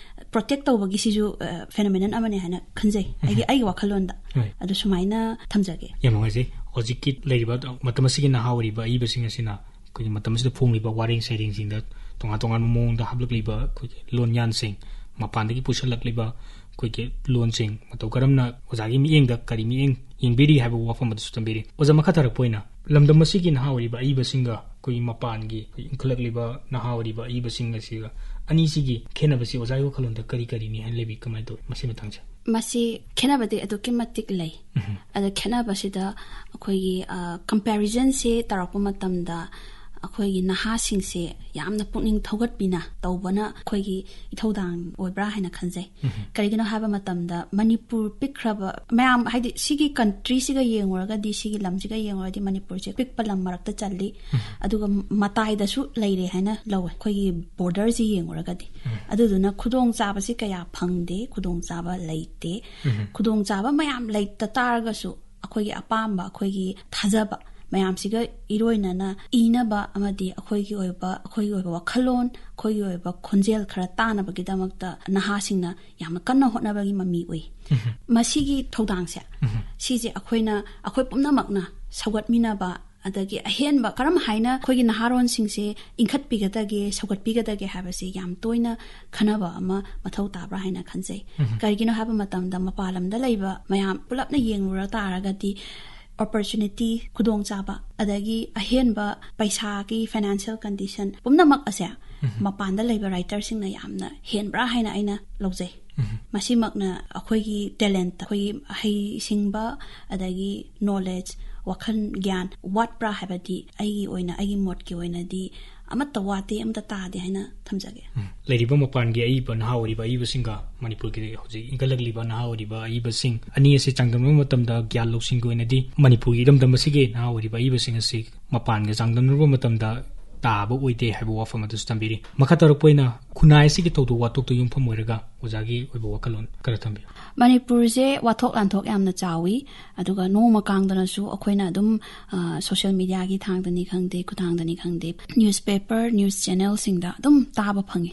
protect ꯇꯧꯕꯒꯤꯁꯤꯁꯨ, ꯑ, phenomenon ꯑꯃꯅꯦ ꯍꯥꯏꯅ ꯈꯟꯖꯩ ꯑꯩꯒꯤ, ꯑꯩꯒꯤ ꯋꯥꯈꯜꯂꯣꯟꯗ꯫ ꯍꯣꯏ꯫ ꯑꯗꯨ ꯁꯨꯃꯥꯏꯅ ꯊꯝꯖꯒꯦ꯫ ꯌꯥꯝ ꯅꯨꯡꯉꯥꯏꯖꯩ꯫ ꯍꯧꯖꯤꯛꯀꯤ ꯂꯩꯔꯤꯕ ꯃꯇꯝ ꯑꯁꯤꯒꯤ ꯅꯍꯥ ꯑꯣꯏꯔꯤꯕ ꯑꯏꯕꯁꯤꯡ ꯑꯁꯤꯅ ꯑꯩꯈꯣꯏꯒꯤ ꯃꯇꯝ ꯑꯁꯤꯗ ꯐꯣꯡꯂꯤꯕ ꯋꯥꯔꯦꯡ ꯁꯩꯔꯦꯡꯁꯤꯡꯗ ꯇꯣꯉꯥꯟ ꯇꯣꯉꯥꯟꯕ ꯃꯑꯣꯡꯗ ꯍꯥꯞꯂꯛꯂꯤꯕ ꯑꯩꯈꯣꯏꯒꯤ ꯂꯣꯟꯌꯥꯟꯁꯤꯡ, ꯃꯄꯥꯟꯗꯒꯤ ꯄꯨꯁꯤꯜꯂꯛꯂꯤꯕ ꯑꯩꯈꯣꯏꯒꯤ ꯂꯣꯟꯁꯤꯡ ꯃꯇꯧ ꯀꯔꯝꯅ ꯑꯣꯖꯥꯒꯤ ꯃꯤꯠꯌꯦꯡꯗ ꯀꯔꯤ ꯃꯤꯠꯌꯦꯡ ꯌꯦꯡꯕꯤꯔꯤ ꯍꯥꯏꯕ ꯋꯥꯐꯝ ꯑꯗꯨꯁꯨ ꯊꯝꯕꯤꯔꯤ꯫ ꯑꯣꯖꯥ, ꯃꯈꯥ ꯇꯥꯔꯛꯄ ꯑꯣꯏꯅ ꯂꯝꯗꯝ ꯑꯁꯤꯒꯤ ꯅꯍꯥ ꯑꯣꯏꯔꯤꯕ ꯑꯏꯕꯁꯤꯡꯒ ꯑꯩꯈꯣꯏꯒꯤ ꯃꯄꯥꯟꯒꯤ ꯑꯩꯈꯣꯏ ꯏꯟꯈꯠꯂꯛꯂꯤꯕ ꯅꯍꯥ ꯑꯣꯏꯔꯤꯕ ꯑꯏꯕꯁꯤꯡ ꯑꯁꯤꯒ ꯑꯅꯤꯁꯤꯒꯤ ꯈꯦꯠꯅꯕꯁꯤ ꯑꯣꯖꯥꯒꯤ ꯋꯥꯈꯜꯂꯣꯟꯗ ꯀꯔꯤ ꯀꯔꯤꯅꯤ ꯍꯥꯏꯅ ꯂꯩꯕꯤ, ꯀꯃꯥꯏꯅ ꯇꯧꯏ ꯃꯁꯤ ꯃꯇꯥꯡꯁꯦ? ꯃꯁꯤ ꯈꯦꯠꯅꯕꯗꯤ ꯑꯗꯨꯛꯀꯤ ꯃꯇꯤꯛ ꯂꯩ꯫ ꯑꯗ ꯈꯦꯠꯅꯕꯁꯤꯗ ꯑꯩꯈꯣꯏꯒꯤ, ꯑ, comparisonꯁꯦ ꯇꯧꯔꯛꯄ ꯃꯇꯝꯗ ꯑꯩꯈꯣꯏꯒꯤ ꯅꯍꯥꯁꯤꯡꯁꯦ ꯌꯥꯝꯅ ꯄꯨꯛꯅꯤꯡ ꯊꯧꯒꯠꯄꯤꯅ ꯇꯧꯕꯅ ꯑꯩꯈꯣꯏꯒꯤ ꯏꯊꯧꯗꯥꯡ ꯑꯣꯏꯕ꯭ꯔꯥ ꯍꯥꯏꯅ ꯈꯟꯖꯩ꯫ ꯀꯔꯤꯒꯤꯅꯣ ꯍꯥꯏꯕ ꯃꯇꯝꯗ ꯃꯅꯤꯄꯨꯔ ꯄꯤꯛꯈ꯭ꯔꯕ ꯃꯌꯥꯝ, ꯍꯥꯏꯗꯤ ꯁꯤꯒꯤ countryꯁꯤꯒ ꯌꯦꯡꯉꯨꯔꯒꯗꯤ, ꯁꯤꯒꯤ ꯂꯝꯁꯤꯒ ꯌꯦꯡꯉꯨꯔꯒꯗꯤ ꯃꯅꯤꯄꯨꯔꯁꯦ ꯄꯤꯛꯄ ꯂꯝ ꯃꯔꯛꯇ ꯆꯜꯂꯤ꯫ ꯑꯗꯨꯒ ꯃꯇꯥꯏꯗꯁꯨ ꯂꯩꯔꯦ ꯍꯥꯏꯅ ꯂꯧꯋꯦ ꯑꯩꯈꯣꯏꯒꯤ borderꯁꯤ ꯌꯦꯡꯉꯨꯔꯒꯗꯤ꯫ ꯑꯗꯨꯗꯨꯅ ꯈꯨꯗꯣꯡꯆꯥꯕꯁꯤ ꯀꯌꯥ ꯐꯪꯗꯦ, ꯈꯨꯗꯣꯡꯆꯥꯕ ꯂꯩꯇꯦ꯫ ꯈꯨꯗꯣꯡꯆꯥꯕ ꯃꯌꯥꯝ ꯂꯩꯇ ꯇꯥꯔꯒꯁꯨ ꯑꯩꯈꯣꯏꯒꯤ ꯑꯄꯥꯝꯕ, ꯑꯩꯈꯣꯏꯒꯤ ꯊꯥꯖꯕ ꯃꯌꯥꯝꯁꯤꯒ ꯏꯔꯣꯏꯅꯅ ꯏꯅꯕ ꯑꯃꯗꯤ ꯑꯩꯈꯣꯏꯒꯤ ꯑꯣꯏꯕ, ꯑꯩꯈꯣꯏꯒꯤ ꯑꯣꯏꯕ ꯋꯥꯈꯜꯂꯣꯟ, ꯑꯩꯈꯣꯏꯒꯤ ꯑꯣꯏꯕ ꯈꯣꯟꯖꯦꯜ ꯈꯔ ꯇꯥꯅꯕꯒꯤꯗꯃꯛꯇ ꯅꯍꯥꯁꯤꯡꯅ ꯌꯥꯝꯅ ꯀꯟꯅ ꯍꯣꯠꯅꯕꯒꯤ ꯃꯃꯤ ꯎꯏ꯫ ꯃꯁꯤꯒꯤ ꯊꯧꯗꯥꯡꯁꯦ, ꯁꯤꯁꯦ ꯑꯩꯈꯣꯏꯅ, ꯑꯩꯈꯣꯏ ꯄꯨꯝꯅꯃꯛꯅ ꯁꯧꯒꯠꯃꯤꯟꯅꯕ, ꯑꯗꯒꯤ ꯑꯍꯦꯟꯕ ꯀꯔꯝ ꯍꯥꯏꯅ ꯑꯩꯈꯣꯏꯒꯤ ꯅꯍꯥꯔꯣꯟꯁꯤꯡꯁꯦ ꯏꯟꯈꯠꯄꯤꯒꯗꯒꯦ, ꯁꯧꯒꯠꯄꯤꯒꯗꯒꯦ ꯍꯥꯏꯕꯁꯤ ꯌꯥꯝ ꯇꯣꯏꯅ ꯈꯟꯅꯕ ꯑꯃ ꯃꯊꯧ ꯇꯥꯕ꯭ꯔꯥ ꯍꯥꯏꯅ ꯈꯟꯖꯩ꯫ ꯀꯔꯤꯒꯤꯅꯣ ꯍꯥꯏꯕ ꯃꯇꯝꯗ ꯃꯄꯥꯟ ꯂꯝꯗ ꯂꯩꯕ ꯃꯌꯥꯝ ꯄꯨꯂꯞꯅ ꯌꯦꯡꯂꯨꯔ ꯇꯥꯔꯒꯗꯤ opportunity, ꯈꯨꯗꯣꯡꯆꯥꯕ, ꯑꯗꯒꯤ ꯑꯍꯦꯟꯕ ꯄꯩꯁꯥꯒꯤ financial condition ꯄꯨꯝꯅꯃꯛ ꯑꯁꯦ ꯃꯄꯥꯟꯗ ꯂꯩꯕ ꯔꯥꯏꯇꯔꯁꯤꯡꯅ ꯌꯥꯝꯅ ꯍꯦꯟꯕ꯭ꯔꯥ ꯍꯥꯏꯅ ꯑꯩꯅ ꯂꯧꯖꯩ꯫ ꯃꯁꯤꯃꯛꯅ ꯑꯩꯈꯣꯏꯒꯤ ꯇꯦꯂꯦꯟꯠ, ꯑꯩꯈꯣꯏꯒꯤ ꯍꯩꯁꯤꯡꯕ, ꯑꯗꯒꯤ ꯅꯣꯂꯦꯖ, ꯋꯥꯈꯜ ꯒ꯭ꯌꯥꯟ ꯋꯥꯠꯄ꯭ꯔꯥ ꯍꯥꯏꯕꯗꯤ ꯑꯩꯒꯤ ꯑꯣꯏꯅ, ꯑꯩꯒꯤ ꯃꯣꯠꯀꯤ ꯑꯣꯏꯅꯗꯤ ꯑꯃꯠꯇ ꯋꯥꯠꯇꯦ, ꯑꯃꯠꯇ ꯇꯥꯗꯦ ꯍꯥꯏꯅ ꯊꯝꯖꯒꯦ꯫ ꯂꯩꯔꯤꯕ ꯃꯄꯥꯟꯒꯤ ꯑꯏꯕ, ꯅꯍꯥ ꯑꯣꯏꯔꯤꯕ ꯑꯏꯕꯁꯤꯡꯒ ꯃꯅꯤꯄꯨꯔꯒꯤ ꯍꯧꯖꯤꯛ ꯏꯟꯈꯠꯂꯛꯂꯤꯕ ꯅꯍꯥ ꯑꯣꯏꯔꯤꯕ ꯑꯏꯕꯁꯤꯡ ꯑꯅꯤ ꯑꯁꯤ ꯆꯥꯡꯗꯝꯅꯕ ꯃꯇꯝꯗ, ꯒ꯭ꯌꯥꯟ ꯂꯧꯁꯤꯡꯒꯤ ꯑꯣꯏꯅꯗꯤ ꯃꯅꯤꯄꯨꯔꯒꯤ ꯏꯔꯝꯗꯝ ꯑꯁꯤꯒꯤ ꯅꯍꯥ ꯑꯣꯏꯔꯤꯕ ꯑꯏꯕꯁꯤꯡ ꯑꯁꯤ ꯃꯄꯥꯟꯒ ꯆꯥꯡꯗꯝꯅꯔꯨꯕ ꯃꯇꯝꯗ ꯇꯥꯕ ꯑꯣꯏꯗꯦ ꯍꯥꯏꯕ ꯋꯥꯐꯝ ꯑꯗꯨꯁꯨ ꯊꯝꯕꯤꯔꯤ꯫ ꯃꯈꯥ ꯇꯥꯔꯛꯄ ꯑꯣꯏꯅ ꯈꯨꯟꯅꯥꯏ ꯑꯁꯤꯒꯤ ꯊꯧꯗꯣꯛ ꯋꯥꯊꯣꯛꯇ ꯌꯨꯝꯐꯝ ꯑꯣꯏꯔꯒ ꯑꯣꯖꯥꯒꯤ ꯑꯣꯏꯕ ꯋꯥꯈꯜꯂꯣꯟ ꯈꯔ ꯊꯝꯕꯤꯌꯨ꯫ ꯃꯅꯤꯄꯨꯔꯁꯦ ꯋꯥꯊꯣꯛ ꯂꯥꯟꯊꯣꯛ ꯌꯥꯝꯅ ꯆꯥꯎꯏ, ꯑꯗꯨꯒ ꯅꯣꯡꯃ ꯀꯥꯡꯗꯅꯁꯨ ꯑꯩꯈꯣꯏꯅ ꯑꯗꯨꯝ, ꯑ, ꯁꯣꯁꯤꯌꯦꯜ ꯃꯤꯗꯤꯌꯥꯒꯤ ꯊꯥꯡꯗꯅꯤ ꯈꯪꯗꯦ, ꯈꯨꯊꯥꯡꯗꯅꯤ ꯈꯪꯗꯦ, ꯅ꯭ꯌꯨꯁꯄꯦꯄꯔ, ꯅ꯭ꯌꯨꯁ ꯆꯦꯅꯦꯜꯁꯤꯡꯗ ꯑꯗꯨꯝ ꯇꯥꯕ ꯐꯪꯉꯤ꯫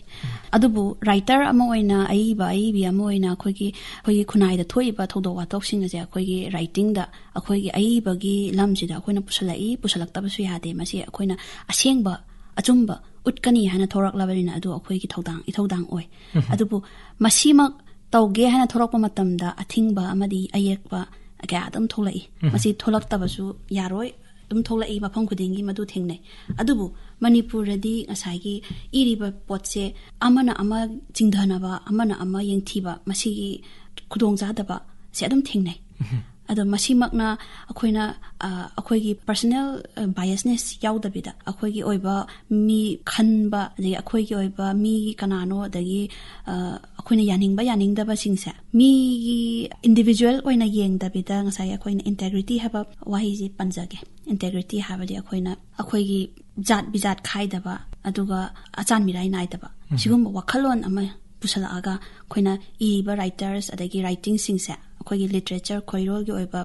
ꯑꯗꯨꯕꯨ ꯔꯥꯏꯇꯔ ꯑꯃ ꯑꯣꯏꯅ, ꯑꯏꯕ, ꯑꯏꯕꯤ ꯑꯃ ꯑꯣꯏꯅ ꯑꯩꯈꯣꯏꯒꯤ, ꯑꯩꯈꯣꯏꯒꯤ ꯈꯨꯟꯅꯥꯏꯗ ꯊꯣꯛꯏꯕ ꯊꯧꯗꯣꯛ ꯋꯥꯊꯣꯛꯁꯤꯡ ꯑꯁꯦ ꯑꯩꯈꯣꯏꯒꯤ ꯔꯥꯏꯇꯤꯡꯗ, ꯑꯩꯈꯣꯏꯒꯤ ꯑꯏꯕꯒꯤ ꯂꯝꯁꯤꯗ ꯑꯩꯈꯣꯏꯅ ꯄꯨꯁꯜꯂꯛꯏ, ꯄꯨꯁꯜꯂꯛꯇꯕꯁꯨ ꯌꯥꯗꯦ꯫ ꯃꯁꯤ ꯑꯩꯈꯣꯏꯅ ꯑꯁꯦꯡꯕ, ꯑꯆꯨꯝꯕ ꯎꯠꯀꯅꯤ ꯍꯥꯏꯅ ꯊꯣꯔꯛꯂꯕꯅꯤꯅ ꯑꯗꯨ ꯑꯩꯈꯣꯏꯒꯤ ꯊꯧꯗꯥꯡ, ꯏꯊꯧꯗꯥꯡ ꯑꯣꯏ꯫ ꯑꯗꯨꯕꯨ ꯃꯁꯤꯃꯛ ꯇꯧꯒꯦ ꯍꯥꯏꯅ ꯊꯣꯔꯛꯄ ꯃꯇꯝꯗ ꯑꯊꯤꯡꯕ ꯑꯃꯗꯤ ꯑꯌꯦꯛꯄ ꯀꯌꯥ ꯑꯗꯨꯝ ꯊꯣꯛꯂꯛꯏ꯫ ꯃꯁꯤ ꯊꯣꯛꯂꯛꯇꯕꯁꯨ ꯌꯥꯔꯣꯏ, ꯑꯗꯨꯝ ꯊꯣꯛꯂꯛꯏ, ꯃꯐꯝ ꯈꯨꯗꯤꯡꯒꯤ ꯃꯗꯨ ꯊꯦꯡꯅꯩ꯫ ꯑꯗꯨꯕꯨ ꯃꯅꯤꯄꯨꯔꯗꯗꯤ ꯉꯁꯥꯏꯒꯤ ꯏꯔꯤꯕ ꯄꯣꯠꯁꯦ ꯑꯃꯅ ꯑꯃ ꯆꯤꯡꯊꯅꯕ, ꯑꯃꯅ ꯑꯃ ꯌꯦꯡꯊꯤꯕ, ꯃꯁꯤꯒꯤ ꯈꯨꯗꯣꯡꯆꯥꯗꯕ ꯁꯦ ꯑꯗꯨꯝ ꯊꯦꯡꯅꯩ꯫ ꯑꯗꯣ ꯃꯁꯤꯃꯛꯅ ꯑꯩꯈꯣꯏꯅ, ꯑ, ꯑꯩꯈꯣꯏꯒꯤ ꯄꯔꯁꯣꯅꯦꯜ, ꯑ, ꯕꯥꯏꯁꯅꯦꯁ ꯌꯥꯎꯗꯕꯤꯗ, ꯑꯩꯈꯣꯏꯒꯤ ꯑꯣꯏꯕ ꯃꯤ ꯈꯟꯕ, ꯑꯗꯒꯤ ꯑꯩꯈꯣꯏꯒꯤ ꯑꯣꯏꯕ ꯃꯤ ꯀꯅꯥꯅꯣ, ꯑꯗꯒꯤ, ꯑ, ꯑꯩꯈꯣꯏꯅ ꯌꯥꯅꯤꯡꯕ ꯌꯥꯅꯤꯡꯗꯕꯁꯤꯡꯁꯦ ꯃꯤꯒꯤ ꯏꯟꯗꯤꯕꯤꯖꯨꯋꯦꯜ ꯑꯣꯏꯅ ꯌꯦꯡꯗꯕꯤꯗ, ꯉꯁꯥꯏꯒꯤ ꯑꯩꯈꯣꯏꯅ ꯏꯟꯇꯦꯒ꯭ꯔꯤꯇꯤ ꯍꯥꯏꯕ ꯋꯥꯍꯩꯁꯤ ꯄꯟꯖꯒꯦ꯫ ꯏꯟꯇꯦꯒ꯭ꯔꯤꯇꯤ ꯍꯥꯏꯕꯗꯤ ꯑꯩꯈꯣꯏꯅ ꯑꯩꯈꯣꯏꯒꯤ ꯖꯥꯠ ꯕꯤꯖꯥꯠ ꯈꯥꯏꯗꯕ, ꯑꯗꯨꯒ ꯑꯆꯥꯟ ꯃꯤꯔꯥꯏ ꯅꯥꯏꯗꯕ, ꯁꯤꯒꯨꯝꯕ ꯋꯥꯈꯜꯂꯣꯟ ꯑꯃ ꯄꯨꯁꯜꯂꯛꯑꯒ ꯑꯩꯈꯣꯏꯅ ꯏꯔꯤꯕ ꯔꯥꯏꯇꯔꯁ ꯑꯗꯒꯤ ꯔꯥꯏꯇꯤꯡꯁꯤꯡꯁꯦ, ꯑꯩꯈꯣꯏꯒꯤ ꯂꯤꯇꯔꯦꯆꯔ, ꯈꯣꯏꯔꯣꯜꯒꯤ ꯑꯣꯏꯕ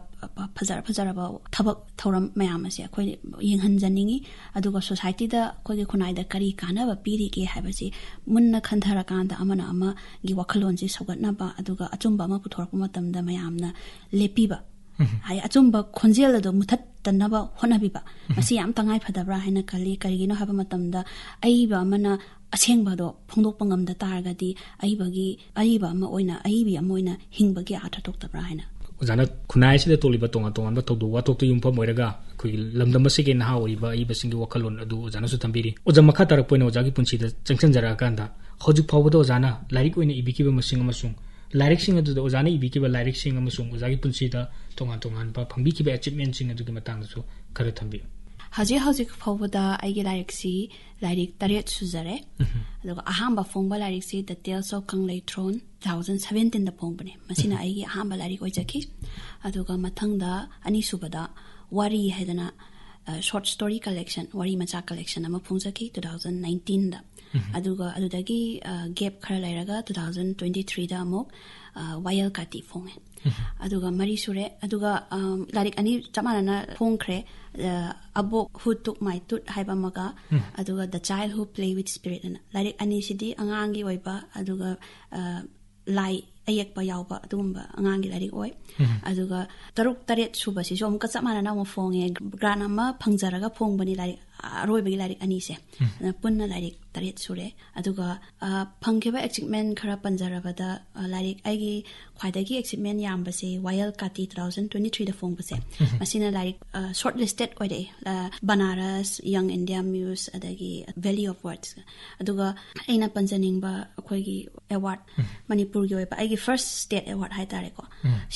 ꯐꯖ ꯐꯖꯔꯕ ꯊꯕꯛ ꯊꯧꯔꯝ ꯃꯌꯥꯝ ꯑꯁꯦ ꯑꯩꯈꯣꯏ ꯌꯦꯡꯍꯟꯖꯅꯤꯡꯉꯤ꯫ ꯑꯗꯨꯒ ꯁꯣꯁꯥꯏꯇꯤꯗ, ꯑꯩꯈꯣꯏꯒꯤ ꯈꯨꯟꯅꯥꯏꯗ ꯀꯔꯤ ꯀꯥꯟꯅꯕ ꯄꯤꯔꯤꯒꯦ ꯍꯥꯏꯕꯁꯤ ꯃꯨꯟꯅ ꯈꯟꯊꯔꯀꯥꯟꯗ ꯑꯃꯅ ꯑꯃꯒꯤ ꯋꯥꯈꯜꯂꯣꯟꯁꯤ ꯁꯧꯒꯠꯅꯕ, ꯑꯗꯨꯒ ꯑꯆꯨꯝꯕ ꯑꯃ ꯄꯨꯊꯣꯔꯛꯄ ꯃꯇꯝꯗ ꯃꯌꯥꯝꯅ ꯂꯦꯞꯄꯤꯕ, ꯍꯥꯏꯗꯤ ꯑꯆꯨꯝꯕ ꯈꯣꯟꯖꯦꯜ ꯑꯗꯣ ꯃꯨꯊꯠꯇꯅꯕ ꯍꯣꯠꯅꯕꯤꯕ, ꯃꯁꯤ ꯌꯥꯝ ꯇꯉꯥꯏ ꯐꯗꯕ꯭ꯔꯥ ꯍꯥꯏꯅ ꯈꯜꯂꯤ꯫ ꯀꯔꯤꯒꯤꯅꯣ ꯍꯥꯏꯕ ꯃꯇꯝꯗ ꯑꯏꯕ ꯑꯃꯅ ꯑꯁꯦꯡꯕꯗꯣ ꯐꯣꯡꯗꯣꯛꯄ ꯉꯝꯗ ꯇꯥꯔꯒꯗꯤ ꯑꯏꯕꯒꯤ, ꯑꯏꯕ ꯑꯃ ꯑꯣꯏꯅ, ꯑꯏꯕꯤ ꯑꯃ ꯑꯣꯏꯅ ꯍꯤꯡꯕꯒꯤ ꯑꯥꯔꯊ ꯊꯣꯛꯇꯕ꯭ꯔꯥ ꯍꯥꯏꯅ꯫ ꯑꯣꯖꯥꯅ ꯈꯨꯟꯅꯥꯏ ꯑꯁꯤꯗ ꯊꯣꯛꯂꯤꯕ ꯇꯣꯉꯥꯟ ꯇꯣꯉꯥꯟꯕ ꯊꯧꯗꯣꯛ ꯋꯥꯊꯣꯛꯇ ꯌꯨꯝꯐꯝ ꯑꯣꯏꯔꯒ ꯑꯩꯈꯣꯏꯒꯤ ꯂꯝꯗꯝ ꯑꯁꯤꯒꯤ ꯅꯍꯥ ꯑꯣꯏꯔꯤꯕ ꯑꯏꯕꯁꯤꯡꯒꯤ ꯋꯥꯈꯜꯂꯣꯟ ꯑꯗꯨ ꯑꯣꯖꯥꯅꯁꯨ ꯊꯝꯕꯤꯔꯤ꯫ ꯑꯣꯖꯥ, ꯃꯈꯥ ꯇꯥꯔꯛꯄ ꯑꯣꯏꯅ ꯑꯣꯖꯥꯒꯤ ꯄꯨꯟꯁꯤꯗ ꯆꯪꯁꯤꯟꯖꯔꯛꯑꯀꯥꯟꯗ ꯍꯧꯖꯤꯛ ꯐꯥꯎꯕꯗ ꯑꯣꯖꯥꯅ ꯂꯥꯏꯔꯤꯛ ꯑꯣꯏꯅ ꯏꯕꯤꯈꯤꯕ ꯃꯁꯤꯡ ꯑꯃꯁꯨꯡ ꯂꯥꯏꯔꯤꯛꯁꯤꯡ ꯑꯗꯨꯗ ꯑꯣꯖꯥꯅ ꯏꯕꯤꯈꯤꯕ ꯂꯥꯏꯔꯤꯛꯁꯤꯡ ꯑꯃꯁꯨꯡ ꯑꯣꯖꯥꯒꯤ ꯄꯨꯟꯁꯤꯗ ꯇꯣꯉꯥꯟ ꯇꯣꯉꯥꯟꯕ ꯐꯪꯕꯤꯈꯤꯕ ꯑꯦꯆꯤꯞꯃꯦꯟꯁꯤꯡ ꯑꯗꯨꯒꯤ ꯃꯇꯥꯡꯗꯁꯨ ꯈꯔ ꯊꯝꯕꯤꯌꯨ꯫ ꯍꯧꯖꯤꯛ ꯍꯧꯖꯤꯛ ꯐꯥꯎꯕꯗ ꯑꯩꯒꯤ ꯂꯥꯏꯔꯤꯛꯁꯤ ꯂꯥꯏꯔꯤꯛ ꯇꯔꯦꯠ ꯁꯨꯖꯔꯦ꯫ ꯑꯗꯨꯒ ꯑꯍꯥꯟꯕ ꯐꯣꯡꯕ ꯂꯥꯏꯔꯤꯛꯁꯤ The Tales of ꯀꯪꯂꯩꯊ꯭ꯔꯣꯟ, two thousand seventeen ꯗ ꯐꯣꯡꯕꯅꯦ꯫ ꯃꯁꯤꯅ ꯑꯩꯒꯤ ꯑꯍꯥꯟꯕ ꯂꯥꯏꯔꯤꯛ ꯑꯣꯏꯖꯈꯤ꯫ ꯑꯗꯨꯒ ꯃꯊꯪꯗ ꯑꯅꯤꯁꯨꯕꯗ ꯋꯥꯔꯤ ꯍꯥꯏꯗꯅ, ꯑ, short story collection, ꯋꯥꯔꯤ ꯃꯆꯥ collection ꯑꯃ ꯐꯣꯡꯖꯈꯤ two thousand nineteen ꯗ꯫ ꯑꯗꯨꯒ ꯑꯗꯨꯗꯒꯤ, ꯑ, gap ꯈꯔ ꯂꯩꯔꯒ two thousand twenty three ꯗ ꯑꯃꯨꯛ, ꯑ, ꯋꯥꯌꯦꯜ ꯀꯥꯇꯤ ꯐꯣꯡꯉꯦ꯫ ꯑꯗꯨꯒ ꯃꯔꯤ ꯁꯨꯔꯦ꯫ ꯑꯗꯨꯒ, ꯑꯝ, ꯂꯥꯏꯔꯤꯛ ꯑꯅꯤ ꯆꯞ ꯃꯥꯟꯅꯅ ꯐꯣꯡꯈ꯭ꯔꯦ꯫ ꯑ, ꯑꯕꯣꯛ Who Took My Tooth ꯍꯥꯏꯕ ꯑꯃꯒ, ꯑꯗꯨꯒ The Child Who Play with Spirit ꯑꯅ꯫ ꯂꯥꯏꯔꯤꯛ ꯑꯅꯤꯁꯤꯗꯤ ꯑꯉꯥꯡꯒꯤ ꯑꯣꯏꯕ, ꯑꯗꯨꯒ, ꯑ, ꯂꯥꯏ ꯑꯌꯦꯛꯄ ꯌꯥꯎꯕ ꯑꯗꯨꯒꯨꯝꯕ ꯑꯉꯥꯡꯒꯤ ꯂꯥꯏꯔꯤꯛ ꯑꯣꯏ꯫ ꯑꯗꯨꯒ ꯇꯔꯨꯛ ꯇꯔꯦꯠ ꯁꯨꯕꯁꯤꯁꯨ ꯑꯃꯨꯛꯀ ꯆꯞ ꯃꯥꯟꯅꯅ ꯑꯃꯨꯛ ꯐꯣꯡꯉꯦ꯫ Grant ꯑꯃ ꯐꯪꯖꯔꯒ ꯐꯣꯡꯕꯅꯤ ꯂꯥꯏꯔꯤꯛ, ꯑꯔꯣꯏꯕꯒꯤ ꯂꯥꯏꯔꯤꯛ ꯑꯅꯤꯁꯦ꯫ ꯑꯗꯨꯅ ꯄꯨꯟꯅ ꯂꯥꯏꯔꯤꯛ ꯇꯔꯦꯠ ꯁꯨꯔꯦ꯫ ꯑꯗꯨꯒ, ꯑ, ꯐꯪꯈꯤꯕ achievement ꯈꯔ ꯄꯟꯖꯔꯕꯗ, ꯑ, ꯂꯥꯏꯔꯤꯛ ꯑꯩꯒꯤ ꯈ꯭ꯋꯥꯏꯗꯒꯤ achievement ꯌꯥꯝꯕꯁꯦ ꯋꯥꯌꯦꯜ ꯀꯥꯇꯤ two thousand twenty three ꯗ ꯐꯣꯡꯕꯁꯦ꯫ ꯃꯁꯤꯅ ꯂꯥꯏꯔꯤꯛ, ꯑ, short listed ꯑꯣꯏꯔꯛꯑꯦ꯫ ꯑ, Banaras, Young India Muse, ꯑꯗꯒꯤ Valley of Words꯫ ꯑꯗꯨꯒ ꯑꯩꯅ ꯄꯟꯖꯅꯤꯡꯕ ꯑꯩꯈꯣꯏꯒꯤ award, ꯃꯅꯤꯄꯨꯔꯒꯤ ꯑꯣꯏꯕ ꯑꯩꯒꯤ first state award ꯍꯥꯏꯇꯥꯔꯦꯀꯣ꯫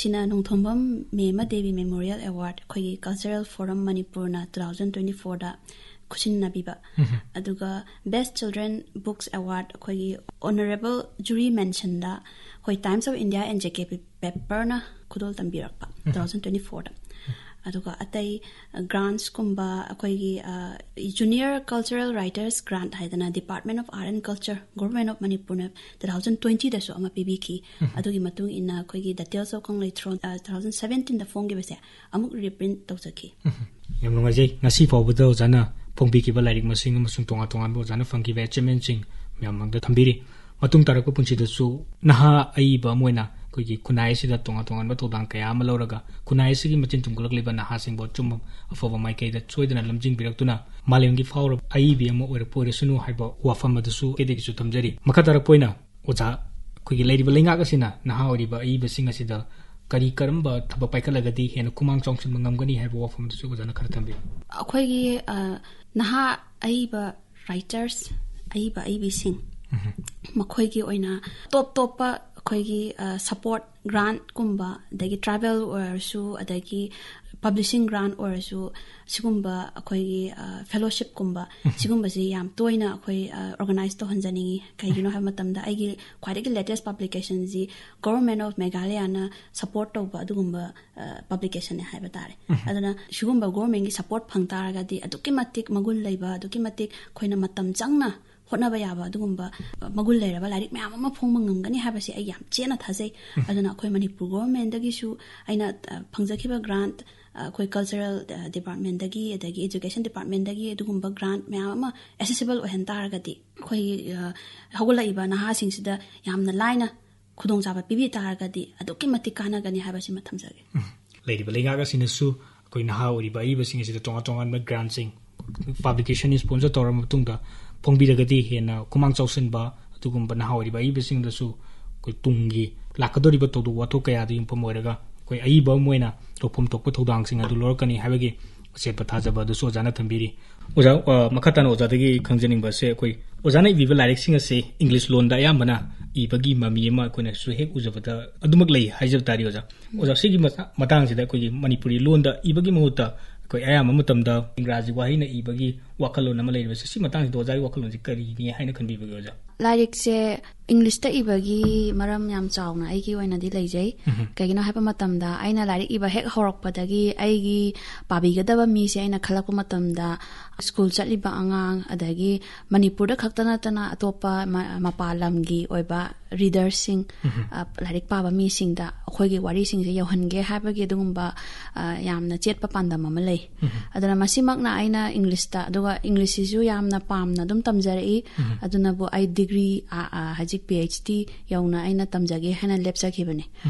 ꯁꯤꯅ ꯅꯣꯡꯊꯣꯝꯕꯝ ꯃꯦꯃ ꯗꯦꯕꯤ Memorial Award ꯑꯩꯈꯣꯏꯒꯤ Cultural Forum ꯃꯅꯤꯄꯨꯔꯅ two thousand twenty four ꯗ ꯈꯨꯠꯁꯤꯟꯅꯕꯤꯕ꯫ ꯑꯗꯨꯒ Best Children Books Award ꯑꯩꯈꯣꯏꯒꯤ honourable jury mention ꯗ ꯑꯩꯈꯣꯏ Times of India and J K P paper ꯅ ꯈꯨꯗꯣꯜ ꯇꯝꯕꯤꯔꯛꯄ two thousand twenty four ꯗ꯫ ꯑꯗꯨꯒ ꯑꯇꯩ, ꯑ, grants ꯀꯨꯝꯕ ꯑꯩꯈꯣꯏꯒꯤ, ꯑ, Junior Cultural Writers Grant ꯍꯥꯏꯗꯅ Department of Art and Culture, Government of ꯃꯅꯤꯄꯨꯔꯅ two thousand twenty ꯗꯁꯨ ꯑꯃ ꯄꯤꯕꯤꯈꯤ꯫ ꯑꯗꯨꯒꯤ ꯃꯇꯨꯡ ꯏꯟꯅ ꯑꯩꯈꯣꯏꯒꯤ The Tales of ꯀꯪꯂꯩꯊ꯭ꯔꯣꯟ, ꯑ, two thousand seventeen ꯗ ꯐꯣꯡꯈꯤꯕꯁꯦ ꯑꯃꯨꯛ reprint ꯇꯧꯖꯈꯤ꯫ ꯌꯥꯝ ꯅꯨꯡꯉꯥꯏꯖꯩ꯫ ꯉꯁꯤ ꯐꯥꯎꯕꯗ ꯑꯣꯖꯥꯅ ꯐꯣꯡꯕꯤꯈꯤꯕ ꯂꯥꯏꯔꯤꯛ ꯃꯁꯤꯡ ꯑꯃꯁꯨꯡ ꯇꯣꯉꯥꯟ ꯇꯣꯉꯥꯟꯕ ꯑꯣꯖꯥꯅ ꯐꯪꯈꯤꯕ achievement ꯁꯤꯡ ꯃꯌꯥꯝ ꯃꯥꯡꯗ ꯊꯝꯕꯤꯔꯤ꯫ ꯃꯇꯨꯡ ꯇꯥꯔꯛꯄ ꯄꯨꯟꯁꯤꯗꯁꯨ ꯅꯍꯥ ꯑꯏꯕ ꯑꯃ ꯑꯣꯏꯅ ꯑꯩꯈꯣꯏꯒꯤ ꯈꯨꯟꯅꯥꯏ ꯑꯁꯤꯗ ꯇꯣꯉꯥꯟ ꯇꯣꯉꯥꯟꯕ ꯊꯧꯗꯥꯡ ꯀꯌꯥ ꯑꯃ ꯂꯧꯔꯒ ꯈꯨꯟꯅꯥꯏ ꯑꯁꯤꯒꯤ ꯃꯆꯤꯟ ꯇꯨꯝꯒꯠꯂꯛꯂꯤꯕ ꯅꯍꯥꯁꯤꯡꯕꯨ ꯑꯆꯨꯝꯕ ꯑꯐꯕ ꯃꯥꯏꯀꯩꯗ ꯁꯣꯏꯗꯅ ꯂꯝꯖꯤꯡꯕꯤꯔꯛꯇꯨꯅ ꯃꯥꯂꯦꯝꯒꯤ ꯐꯥꯎꯔꯕ ꯑꯏꯕꯤ ꯑꯃ ꯑꯣꯏꯔꯛꯄ ꯑꯣꯏꯔꯁꯅꯨ ꯍꯥꯏꯕ ꯋꯥꯐꯝ ꯑꯗꯨꯁꯨ ꯀꯩꯗꯒꯤꯁꯨ ꯊꯝꯖꯔꯤ꯫ ꯃꯈꯥ ꯇꯥꯔꯛꯄ ꯑꯣꯏꯅ ꯑꯣꯖꯥ, ꯑꯩꯈꯣꯏꯒꯤ ꯂꯩꯔꯤꯕ ꯂꯩꯉꯥꯛ ꯑꯁꯤꯅ ꯅꯍꯥ ꯑꯣꯏꯔꯤꯕ ꯑꯏꯕꯁꯤꯡ ꯑꯁꯤꯗ ꯀꯔꯤ ꯀꯔꯝꯕ ꯊꯕꯛ ꯄꯥꯏꯈꯠꯂꯒꯗꯤ ꯍꯦꯟꯅ ꯈꯨꯃꯥꯡ ꯆꯥꯎꯁꯤꯟꯕ ꯉꯝꯒꯅꯤ ꯍꯥꯏꯕ ꯋꯥꯐꯝ ꯑꯗꯨꯁꯨ ꯑꯣꯖꯥꯅ ꯈꯔ ꯊꯝꯕꯤꯌꯨ꯫ ꯑꯩꯈꯣꯏꯒꯤ, ꯑ, ꯅꯍꯥ ꯑꯏꯕ writers, ꯑꯏꯕ ꯑꯏꯕꯤꯁꯤꯡ, ꯃꯈꯣꯏꯒꯤ ꯑꯣꯏꯅ ꯇꯣꯞ ꯇꯣꯞꯄ ꯑꯩꯈꯣꯏꯒꯤ, ꯑ, support grantꯀꯨꯝꯕ, ꯑꯗꯒꯤ travel ꯑꯣꯏꯔꯁꯨ, ꯑꯗꯒꯤ publishing grant ꯑꯣꯏꯔꯁꯨ, ꯁꯤꯒꯨꯝꯕ ꯑꯩꯈꯣꯏꯒꯤ, ꯑ, fellowshipꯀꯨꯝꯕ, ꯁꯤꯒꯨꯝꯕꯁꯤ ꯌꯥꯝ ꯇꯣꯏꯅ ꯑꯩꯈꯣꯏ, ꯑ, organize ꯇꯧꯍꯟꯖꯅꯤꯡꯉꯤ꯫ ꯀꯩꯒꯤꯅꯣ ꯍꯥꯏꯕ ꯃꯇꯝꯗ, ꯑꯩꯒꯤ ꯈ꯭ꯋꯥꯏꯗꯒꯤ latest publicationꯁꯤ Government of Meghalayaꯅ support ꯇꯧꯕ ꯑꯗꯨꯒꯨꯝꯕ, ꯑ, publicationꯅꯦ ꯍꯥꯏꯕ ꯇꯥꯔꯦ꯫ ꯑꯗꯨꯅ ꯁꯤꯒꯨꯝꯕ governmentꯀꯤ support ꯐꯪ ꯇꯥꯔꯒꯗꯤ ꯑꯗꯨꯛꯀꯤ ꯃꯇꯤꯛ ꯃꯒꯨꯟ ꯂꯩꯕ, ꯑꯗꯨꯛꯀꯤ ꯃꯇꯤꯛ ꯑꯩꯈꯣꯏꯅ ꯃꯇꯝ ꯆꯪꯅ ꯍꯣꯠꯅꯕ ꯌꯥꯕ ꯑꯗꯨꯒꯨꯝꯕ, ꯑ, ꯃꯒꯨꯟ ꯂꯩꯔꯕ ꯂꯥꯏꯔꯤꯛ ꯃꯌꯥꯝ ꯑꯃ ꯐꯣꯡꯕ ꯉꯝꯒꯅꯤ ꯍꯥꯏꯕꯁꯤ ꯑꯩ ꯌꯥꯝ ꯆꯦꯠꯅ ꯊꯥꯖꯩ꯫ ꯑꯗꯨꯅ ꯑꯩꯈꯣꯏ ꯃꯅꯤꯄꯨꯔ governmentꯗꯒꯤꯁꯨ ꯑꯩꯅ, ꯑ, ꯐꯪꯖꯈꯤꯕ grant, ꯑ, ꯑꯩꯈꯣꯏ cultural, ꯑ, departmentꯗꯒꯤ, ꯑꯗꯒꯤ education departmentꯗꯒꯤ ꯑꯗꯨꯒꯨꯝꯕ grant ꯃꯌꯥꯝ ꯑꯃ accessible ꯑꯣꯏꯍꯟ ꯇꯥꯔꯒꯗꯤ, ꯑꯩꯈꯣꯏ, ꯑ, ꯍꯧꯒꯠꯂꯛꯏꯕ ꯅꯍꯥꯁꯤꯡꯁꯤꯗ ꯌꯥꯝꯅ ꯂꯥꯏꯅ ꯈꯨꯗꯣꯡꯆꯥꯕ ꯄꯤꯕꯤ ꯇꯥꯔꯒꯗꯤ ꯑꯗꯨꯛꯀꯤ ꯃꯇꯤꯛ ꯀꯥꯟꯅꯒꯅꯤ ꯍꯥꯏꯕꯁꯤꯃ ꯊꯝꯖꯒꯦ꯫ ꯂꯩꯔꯤꯕ ꯂꯩꯉꯥꯛ ꯑꯁꯤꯅꯁꯨ ꯑꯩꯈꯣꯏ ꯅꯍꯥ ꯑꯣꯏꯔꯤꯕ ꯑꯏꯕꯁꯤꯡ ꯑꯁꯤꯗ ꯇꯣꯉꯥꯟ ꯇꯣꯉꯥꯟꯕ grantꯁꯤꯡ, publication sponsor ꯇꯧꯔꯕ ꯃꯇꯨꯡꯗ ꯐꯣꯡꯕꯤꯔꯒꯗꯤ ꯍꯦꯟꯅ ꯈꯨꯃꯥꯡ ꯆꯥꯎꯁꯤꯟꯕ, ꯑꯗꯨꯒꯨꯝꯕ ꯅꯍꯥ ꯑꯣꯏꯔꯤꯕ ꯑꯏꯕꯁꯤꯡꯗꯁꯨ ꯑꯩꯈꯣꯏ ꯇꯨꯡꯒꯤ ꯂꯥꯛꯀꯗꯧꯔꯤꯕ ꯊꯧꯗꯣꯛ ꯋꯥꯊꯣꯛ ꯀꯌꯥꯗ ꯌꯨꯝꯐꯝ ꯑꯣꯏꯔꯒ ꯑꯩꯈꯣꯏ ꯑꯏꯕ ꯑꯃ ꯑꯣꯏꯅ ꯇꯧꯐꯝ ꯊꯣꯛꯄ ꯊꯧꯗꯥꯡꯁꯤꯡ ꯑꯗꯨ ꯂꯧꯔꯛꯀꯅꯤ ꯍꯥꯏꯕꯒꯤ ꯑꯆꯦꯠꯄ ꯊꯥꯖꯕ ꯑꯗꯨꯁꯨ ꯑꯣꯖꯥꯅ ꯊꯝꯕꯤꯔꯤ꯫ ꯑꯣꯖꯥ, ꯑ, ꯃꯈꯥ ꯇꯥꯅ ꯑꯣꯖꯥꯗꯒꯤ ꯈꯪꯖꯅꯤꯡꯕꯁꯦ, ꯑꯩꯈꯣꯏ ꯑꯣꯖꯥꯅ ꯏꯕꯤꯕ ꯂꯥꯏꯔꯤꯛꯁꯤꯡ ꯑꯁꯦ English ꯂꯣꯟꯗ ꯑꯌꯥꯝꯕꯅ ꯏꯕꯒꯤ ꯃꯃꯤ ꯑꯃ ꯑꯩꯈꯣꯏꯅꯁꯨ ꯍꯦꯛ ꯎꯖꯕꯗ ꯑꯗꯨꯃꯛ ꯂꯩ ꯍꯥꯏꯖꯕ ꯇꯥꯔꯦ ꯑꯣꯖꯥ꯫ ꯑꯣꯖꯥ, ꯁꯤꯒꯤ ꯃꯇꯥ-, ꯃꯇꯥꯡꯁꯤꯗ ꯑꯩꯈꯣꯏꯒꯤ ꯃꯅꯤꯄꯨꯔꯤ ꯂꯣꯟꯗ ꯏꯕꯒꯤ ꯃꯍꯨꯠꯇ ꯑꯩꯈꯣꯏ ꯑꯌꯥꯝꯕ ꯃꯇꯝꯗ ꯏꯪꯒ꯭ꯔꯥꯖꯤ ꯋꯥꯍꯩꯅ ꯏꯕꯒꯤ ꯋꯥꯈꯜꯂꯣꯟ ꯑꯃ ꯂꯩꯔꯤꯕꯁꯦ, ꯁꯤ ꯃꯇꯥꯡꯁꯤꯗ ꯑꯣꯖꯥꯒꯤ ꯋꯥꯈꯜꯂꯣꯟꯁꯦ ꯀꯔꯤꯅꯤ ꯍꯥꯏꯅ ꯈꯟꯕꯤꯕꯒꯦ ꯑꯣꯖꯥ? ꯂꯥꯏꯔꯤꯛꯁꯦ Englishꯇ ꯏꯕꯒꯤ ꯃꯔꯝ ꯌꯥꯝ ꯆꯥꯎꯅ ꯑꯩꯒꯤ ꯑꯣꯏꯅꯗꯤ ꯂꯩꯖꯩ꯫ ꯀꯩꯒꯤꯅꯣ ꯍꯥꯏꯕ ꯃꯇꯝꯗ, ꯑꯩꯅ ꯂꯥꯏꯔꯤꯛ ꯏꯕ ꯍꯦꯛ ꯍꯧꯔꯛꯄꯗꯒꯤ ꯑꯩꯒꯤ ꯄꯥꯕꯤꯒꯗꯕ ꯃꯤꯁꯦ ꯑꯩꯅ ꯈꯜꯂꯛꯄ ꯃꯇꯝꯗ, ꯁ꯭ꯀꯨꯜ ꯆꯠꯂꯤꯕ ꯑꯉꯥꯡ, ꯑꯗꯒꯤ ꯃꯅꯤꯄꯨꯔꯗ ꯈꯛꯇ ꯅꯠꯇꯅ ꯑꯇꯣꯞꯄ ꯃ-, ꯃꯄꯥꯟ ꯂꯝꯒꯤ ꯑꯣꯏꯕ readerꯁꯤꯡ, ꯑ, ꯂꯥꯏꯔꯤꯛ ꯄꯥꯕ ꯃꯤꯁꯤꯡꯗ ꯑꯩꯈꯣꯏꯒꯤ ꯋꯥꯔꯤꯁꯤꯡꯁꯦ ꯌꯧꯍꯟꯒꯦ ꯍꯥꯏꯕꯒꯤ ꯑꯗꯨꯒꯨꯝꯕ, ꯑ, ꯌꯥꯝꯅ ꯆꯦꯠꯄ ꯄꯥꯟꯗꯝ ꯑꯃ ꯂꯩ꯫ ꯑꯗꯨꯅ ꯃꯁꯤꯃꯛꯅ ꯑꯩꯅ Englishꯇ, ꯑꯗꯨꯒ Englishꯁꯤꯁꯨ ꯌꯥꯝꯅ ꯄꯥꯝꯅ ꯑꯗꯨꯝ ꯇꯝꯖꯔꯛꯏ꯫ ꯑꯗꯨꯅꯕꯨ ꯑꯩ degree, ꯑ, ꯑ, ꯍꯧꯖꯤꯛ PhD ꯌꯧꯅ ꯑꯩꯅ ꯇꯝꯖꯒꯦ ꯍꯥꯏꯅ ꯂꯦꯞꯆꯈꯤꯕꯅꯤ꯫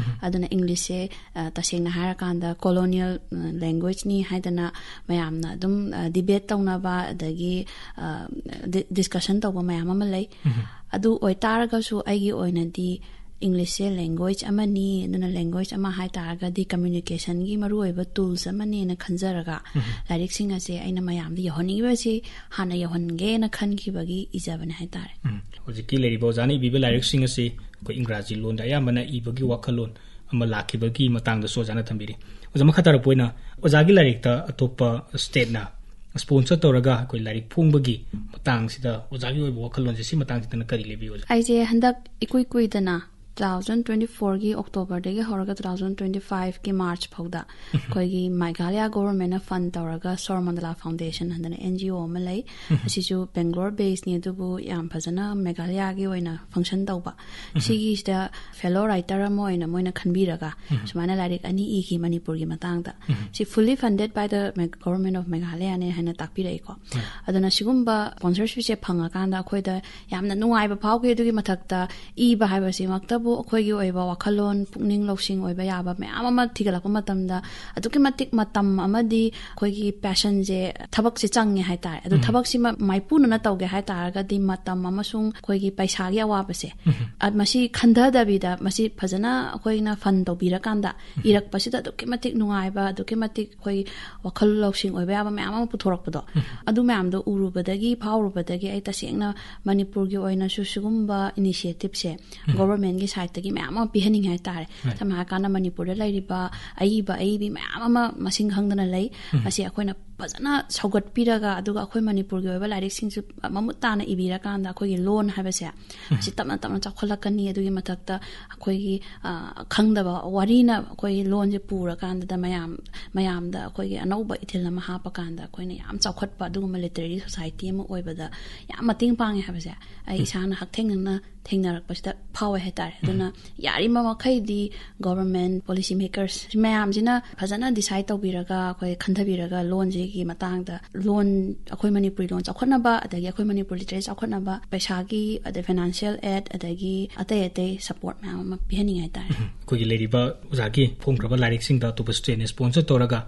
ꯑꯗꯨꯅ Englishꯁꯦ, ꯑ, ꯇꯁꯦꯡꯅ ꯍꯥꯏꯔꯀꯥꯟꯗ colonial, ꯑ, languageꯅꯤ ꯍꯥꯏꯗꯅ ꯃꯌꯥꯝꯅ ꯑꯗꯨꯝ, ꯑ, debate ꯇꯧꯅꯕ, ꯑꯗꯒꯤ, ꯑ, di-, discussion ꯇꯧꯕ ꯃꯌꯥꯝ ꯑꯃ ꯂꯩ꯫ ꯑꯗꯨ ꯑꯣꯏꯇꯥꯔꯒꯁꯨ ꯑꯩꯒꯤ ꯑꯣꯏꯅꯗꯤ ꯏꯪꯂꯤꯁꯁꯦ ꯂꯦꯡꯒ꯭ꯋꯦꯖ ꯑꯃꯅꯤ, ꯑꯗꯨꯅ ꯂꯦꯡꯒ꯭ꯋꯦꯖ ꯑꯃ ꯍꯥꯏ ꯇꯥꯔꯒꯗꯤ ꯀꯝꯃ꯭ꯌꯨꯅꯤꯀꯦꯁꯟꯒꯤ ꯃꯔꯨꯑꯣꯏꯕ ꯇꯨꯜꯁ ꯑꯃꯅꯦꯅ ꯈꯟꯖꯔꯒ ꯂꯥꯏꯔꯤꯛꯁꯤꯡ ꯑꯁꯦ ꯑꯩꯅ ꯃꯌꯥꯝꯗ ꯌꯧꯍꯟꯅꯤꯡꯉꯤꯕꯁꯤ ꯍꯥꯟꯅ ꯌꯧꯍꯟꯒꯦꯅ ꯈꯟꯈꯤꯕꯒꯤ ꯏꯖꯕꯅꯦ ꯍꯥꯏꯇꯥꯔꯦ꯫ ꯎꯝ, ꯍꯧꯖꯤꯛꯀꯤ ꯂꯩꯔꯤꯕ ꯑꯣꯖꯥꯅ ꯏꯕꯤꯕ ꯂꯥꯏꯔꯤꯛꯁꯤꯡ ꯑꯁꯤ ꯑꯩꯈꯣꯏ ꯏꯪꯒ꯭ꯔꯥꯖꯤ ꯂꯣꯟꯗ ꯑꯌꯥꯝꯕꯅ ꯏꯕꯒꯤ ꯋꯥꯈꯜꯂꯣꯟ ꯑꯃ ꯂꯥꯛꯈꯤꯕꯒꯤ ꯃꯇꯥꯡꯗꯁꯨ ꯑꯣꯖꯥꯅ ꯊꯝꯕꯤꯔꯤ꯫ ꯑꯣꯖꯥ, ꯃꯈꯥ ꯇꯥꯔꯛꯄ ꯑꯣꯏꯅ ꯑꯣꯖꯥꯒꯤ ꯂꯥꯏꯔꯤꯛꯇ ꯑꯇꯣꯞꯄ ꯁ꯭ꯇꯦꯠꯅ ꯁ꯭ꯄꯣꯟꯁꯔ ꯇꯧꯔꯒ ꯑꯩꯈꯣꯏ ꯂꯥꯏꯔꯤꯛ ꯐꯣꯡꯕꯒꯤ ꯃꯇꯥꯡꯁꯤꯗ ꯑꯣꯖꯥꯒꯤ ꯑꯣꯏꯕ ꯋꯥꯈꯜꯂꯣꯟꯁꯦ ꯁꯤ ꯃꯇꯥꯡꯁꯤꯗꯅ ꯀꯔꯤ ꯂꯩꯕꯤꯌꯨ, ꯑꯣꯖꯥ? ꯑꯩꯁꯦ ꯍꯟꯗꯛ ꯏꯀꯨꯏ ꯀꯨꯏꯗꯅ two thousand twenty fourꯒꯤ ꯑꯣꯛꯇꯣꯕꯔꯗꯒꯤ ꯍꯧꯔꯒ two thousand twenty fiveꯀꯤ ꯃꯥꯔꯆ ꯐꯥꯎꯗ ꯑꯩꯈꯣꯏꯒꯤ ꯃꯦꯘꯥꯂꯌꯥ ꯒꯣꯚꯔꯟꯃꯦꯟꯅ ꯐꯟ ꯇꯧꯔꯒ ꯁꯣꯔ ꯃꯟꯗꯂꯥ ꯐꯥꯎꯟꯗꯦꯁꯟ ꯍꯥꯏꯗꯅ ꯑꯦꯟ ꯖꯤ ꯑꯣ ꯑꯃ ꯂꯩ꯫ ꯑꯁꯤꯁꯨ ꯕꯦꯡꯒ꯭ꯂꯣꯔ ꯕꯦꯁꯅꯤ, ꯑꯗꯨꯕꯨ ꯌꯥꯝ ꯐꯖꯅ ꯃꯦꯘꯥꯂꯌꯥꯒꯤ ꯑꯣꯏꯅ ꯐꯪꯁꯟ ꯇꯧꯕ꯫ ꯁꯤꯒꯤꯁꯤꯗ ꯐꯦꯂꯣ ꯔꯥꯏꯇꯔ ꯑꯃ ꯑꯣꯏꯅ ꯃꯣꯏꯅ ꯈꯟꯕꯤꯔꯒ ꯁꯨꯃꯥꯏꯅ ꯂꯥꯏꯔꯤꯛ ꯑꯅꯤ ꯏꯈꯤ ꯃꯅꯤꯄꯨꯔꯒꯤ ꯃꯇꯥꯡꯗ꯫ ꯁꯤ fully funded by the Government of Meghalayane ꯍꯥꯏꯅ ꯇꯥꯛꯄꯤꯔꯛꯏꯀꯣ꯫ ꯑꯗꯨꯅ ꯁꯤꯒꯨꯝꯕ ꯁ꯭ꯄꯣꯟꯁꯔꯁꯤꯞꯁꯦ ꯐꯪꯉꯀꯥꯟꯗ ꯑꯩꯈꯣꯏꯗ ꯌꯥꯝꯅ ꯅꯨꯡꯉꯥꯏꯕ ꯐꯥꯎꯈꯤ꯫ ꯑꯗꯨꯒꯤ ꯃꯊꯛꯇ ꯏꯕ ꯍꯥꯏꯕꯁꯤꯃꯛꯇꯕꯨ ꯑꯩꯈꯣꯏꯒꯤ ꯑꯣꯏꯕ ꯋꯥꯈꯜꯂꯣꯟ, ꯄꯨꯛꯅꯤꯡ ꯂꯧꯁꯤꯡ ꯑꯣꯏꯕ ꯌꯥꯕ ꯃꯌꯥꯝ ꯑꯃ ꯊꯤꯒꯠꯂꯛꯄ ꯃꯇꯝꯗ ꯑꯗꯨꯛꯀꯤ ꯃꯇꯤꯛ ꯃꯇꯝ ꯑꯃꯗꯤ ꯑꯩꯈꯣꯏꯒꯤ ꯄꯦꯁꯟꯁꯦ, ꯊꯕꯛꯁꯦ ꯆꯪꯉꯦ ꯍꯥꯏꯇꯥꯔꯦ꯫ ꯑꯗꯨ ꯊꯕꯛꯁꯤꯃ ꯃꯥꯏꯄꯨꯅꯅ ꯇꯧꯒꯦ ꯍꯥꯏꯇꯥꯔꯒꯗꯤ ꯃꯇꯝ ꯑꯃꯁꯨꯡ ꯑꯩꯈꯣꯏꯒꯤ ꯄꯩꯁꯥꯒꯤ ꯑꯋꯥꯕꯁꯦ, ꯑ, ꯃꯁꯤ ꯈꯟꯊꯗꯕꯤꯗ ꯃꯁꯤ ꯐꯖꯅ ꯑꯩꯈꯣꯏꯅ ꯐꯟ ꯇꯧꯕꯤꯔꯀꯥꯟꯗ ꯏꯔꯛꯄꯁꯤꯗ ꯑꯗꯨꯛꯀꯤ ꯃꯇꯤꯛ ꯅꯨꯡꯉꯥꯏꯕ, ꯑꯗꯨꯛꯀꯤ ꯃꯇꯤꯛ ꯑꯩꯈꯣꯏ ꯋꯥꯈꯜ ꯂꯧꯁꯤꯡ ꯑꯣꯏꯕ ꯌꯥꯕ ꯃꯌꯥꯝ ꯑꯃ ꯄꯨꯊꯣꯔꯛꯄꯗꯣ, ꯑꯗꯨ ꯃꯌꯥꯝꯗꯣ ꯎꯔꯨꯕꯗꯒꯤ, ꯐꯥꯎꯔꯨꯕꯗꯒꯤ ꯑꯩ ꯇꯁꯦꯡꯅ ꯃꯅꯤꯄꯨꯔꯒꯤ ꯑꯣꯏꯅꯁꯨ ꯁꯤꯒꯨꯝꯕ ꯏꯅꯤꯁꯤꯌꯦꯇꯤꯞꯁꯦ ꯒꯣꯚꯔꯟꯃꯦꯟꯒꯤ ꯁꯥꯏꯠꯇꯒꯤ ꯃꯌꯥꯝ ꯑꯃ ꯄꯤꯍꯟꯅꯤꯡꯉꯦ ꯍꯥꯏꯇꯥꯔꯦ꯫ ꯁꯝꯅ ꯍꯥꯏꯔꯀꯥꯟꯗ ꯃꯅꯤꯄꯨꯔꯗ ꯂꯩꯔꯤꯕ ꯑꯏꯕ ꯑꯏꯕꯤ ꯃꯌꯥꯝ ꯑꯃ ꯃꯁꯤꯡ ꯈꯪꯗꯅ ꯂꯩ꯫ ꯃꯁꯤ ꯑꯩꯈꯣꯏꯅ ꯐꯖꯅ ꯁꯧꯒꯠꯄꯤꯔꯒ, ꯑꯗꯨꯒ ꯑꯩꯈꯣꯏ ꯃꯅꯤꯄꯨꯔꯒꯤ ꯑꯣꯏꯕ ꯂꯥꯏꯔꯤꯛꯁꯤꯡꯁꯨ ꯃꯃꯨꯠ ꯇꯥꯅ ꯏꯕꯤꯔꯀꯥꯟꯗ ꯑꯩꯈꯣꯏꯒꯤ ꯂꯣꯟ ꯍꯥꯏꯕꯁꯦ ꯑꯁꯤ ꯇꯞꯅ ꯇꯞꯅ ꯆꯥꯎꯈꯠꯂꯛꯀꯅꯤ꯫ ꯑꯗꯨꯒꯤ ꯃꯊꯛꯇ ꯑꯩꯈꯣꯏꯒꯤ, ꯑ, ꯈꯪꯗꯕ ꯋꯥꯔꯤꯅ ꯑꯩꯈꯣꯏꯒꯤ ꯂꯣꯟꯁꯦ ꯄꯨꯔꯀꯥꯟꯗ ꯃꯌꯥꯝ, ꯃꯌꯥꯝꯗ ꯑꯩꯈꯣꯏꯒꯤ ꯑꯅꯧꯕ ꯏꯊꯤꯜ ꯑꯃ ꯍꯥꯞꯄꯀꯥꯟꯗ ꯑꯩꯈꯣꯏꯅ ꯌꯥꯝ ꯆꯥꯎꯈꯠꯄ ꯑꯗꯨꯒꯨꯝꯕ ꯂꯤꯇꯔꯦꯔꯤ ꯁꯣꯁꯥꯏꯇꯤ ꯑꯃ ꯑꯣꯏꯕꯗ ꯌꯥꯝ ꯃꯇꯦꯡ ꯄꯥꯡꯉꯦ ꯍꯥꯏꯕꯁꯦ ꯑꯩ ꯏꯁꯥꯅ ꯍꯛꯊꯦꯡꯅꯅ ꯊꯦꯡꯅꯔꯛꯄꯁꯤꯗ ꯐꯥꯎꯋꯦ ꯍꯥꯏꯇꯥꯔꯦ꯫ ꯑꯗꯨꯅ ꯌꯥꯔꯤꯕ ꯃꯈꯩꯗꯤ ꯒꯣꯚꯔꯟꯃꯦꯟ, ꯄꯣꯂꯤꯁꯤ ꯃꯦꯀꯔꯁ ꯃꯌꯥꯝꯁꯤꯅ ꯐꯖꯅ ꯗꯤꯁꯥꯏꯠ ꯇꯧꯕꯤꯔꯒ, ꯑꯩꯈꯣꯏ ꯈꯟꯊꯕꯤꯔꯒ ꯂꯣꯟꯁꯤꯒꯤ ꯃꯇꯥꯡꯗ, ꯂꯣꯟ, ꯑꯩꯈꯣꯏ ꯃꯅꯤꯄꯨꯔꯤ ꯂꯣꯟ ꯆꯥꯎꯈꯠꯅꯕ, ꯑꯗꯒꯤ ꯑꯩꯈꯣꯏ ꯃꯅꯤꯄꯨꯔ ꯂꯤꯇꯔꯦꯆꯔ ꯆꯥꯎꯈꯠꯅꯕ ꯄꯩꯁꯥꯒꯤ, ꯑꯗꯩ ꯐꯥꯏꯅꯥꯟꯁꯤꯌꯦꯜ ꯑꯦꯗ, ꯑꯗꯒꯤ ꯑꯇꯩ ꯑꯇꯩ ꯁꯄꯣꯔꯠ ꯃꯌꯥꯝ ꯑꯃ ꯄꯤꯍꯟꯅꯤꯡꯉꯦ ꯍꯥꯏꯇꯥꯔꯦ꯫ ꯑꯩꯈꯣꯏꯒꯤ ꯂꯩꯔꯤꯕ ꯑꯣꯖꯥꯒꯤ ꯐꯣꯡꯈ꯭ꯔꯕ ꯂꯥꯏꯔꯤꯛꯁꯤꯡꯗ ꯑꯇꯣꯞꯄ ꯁ꯭ꯇꯦꯠꯅ ꯁ꯭ꯄꯣꯟꯁꯔ ꯇꯧꯔꯒ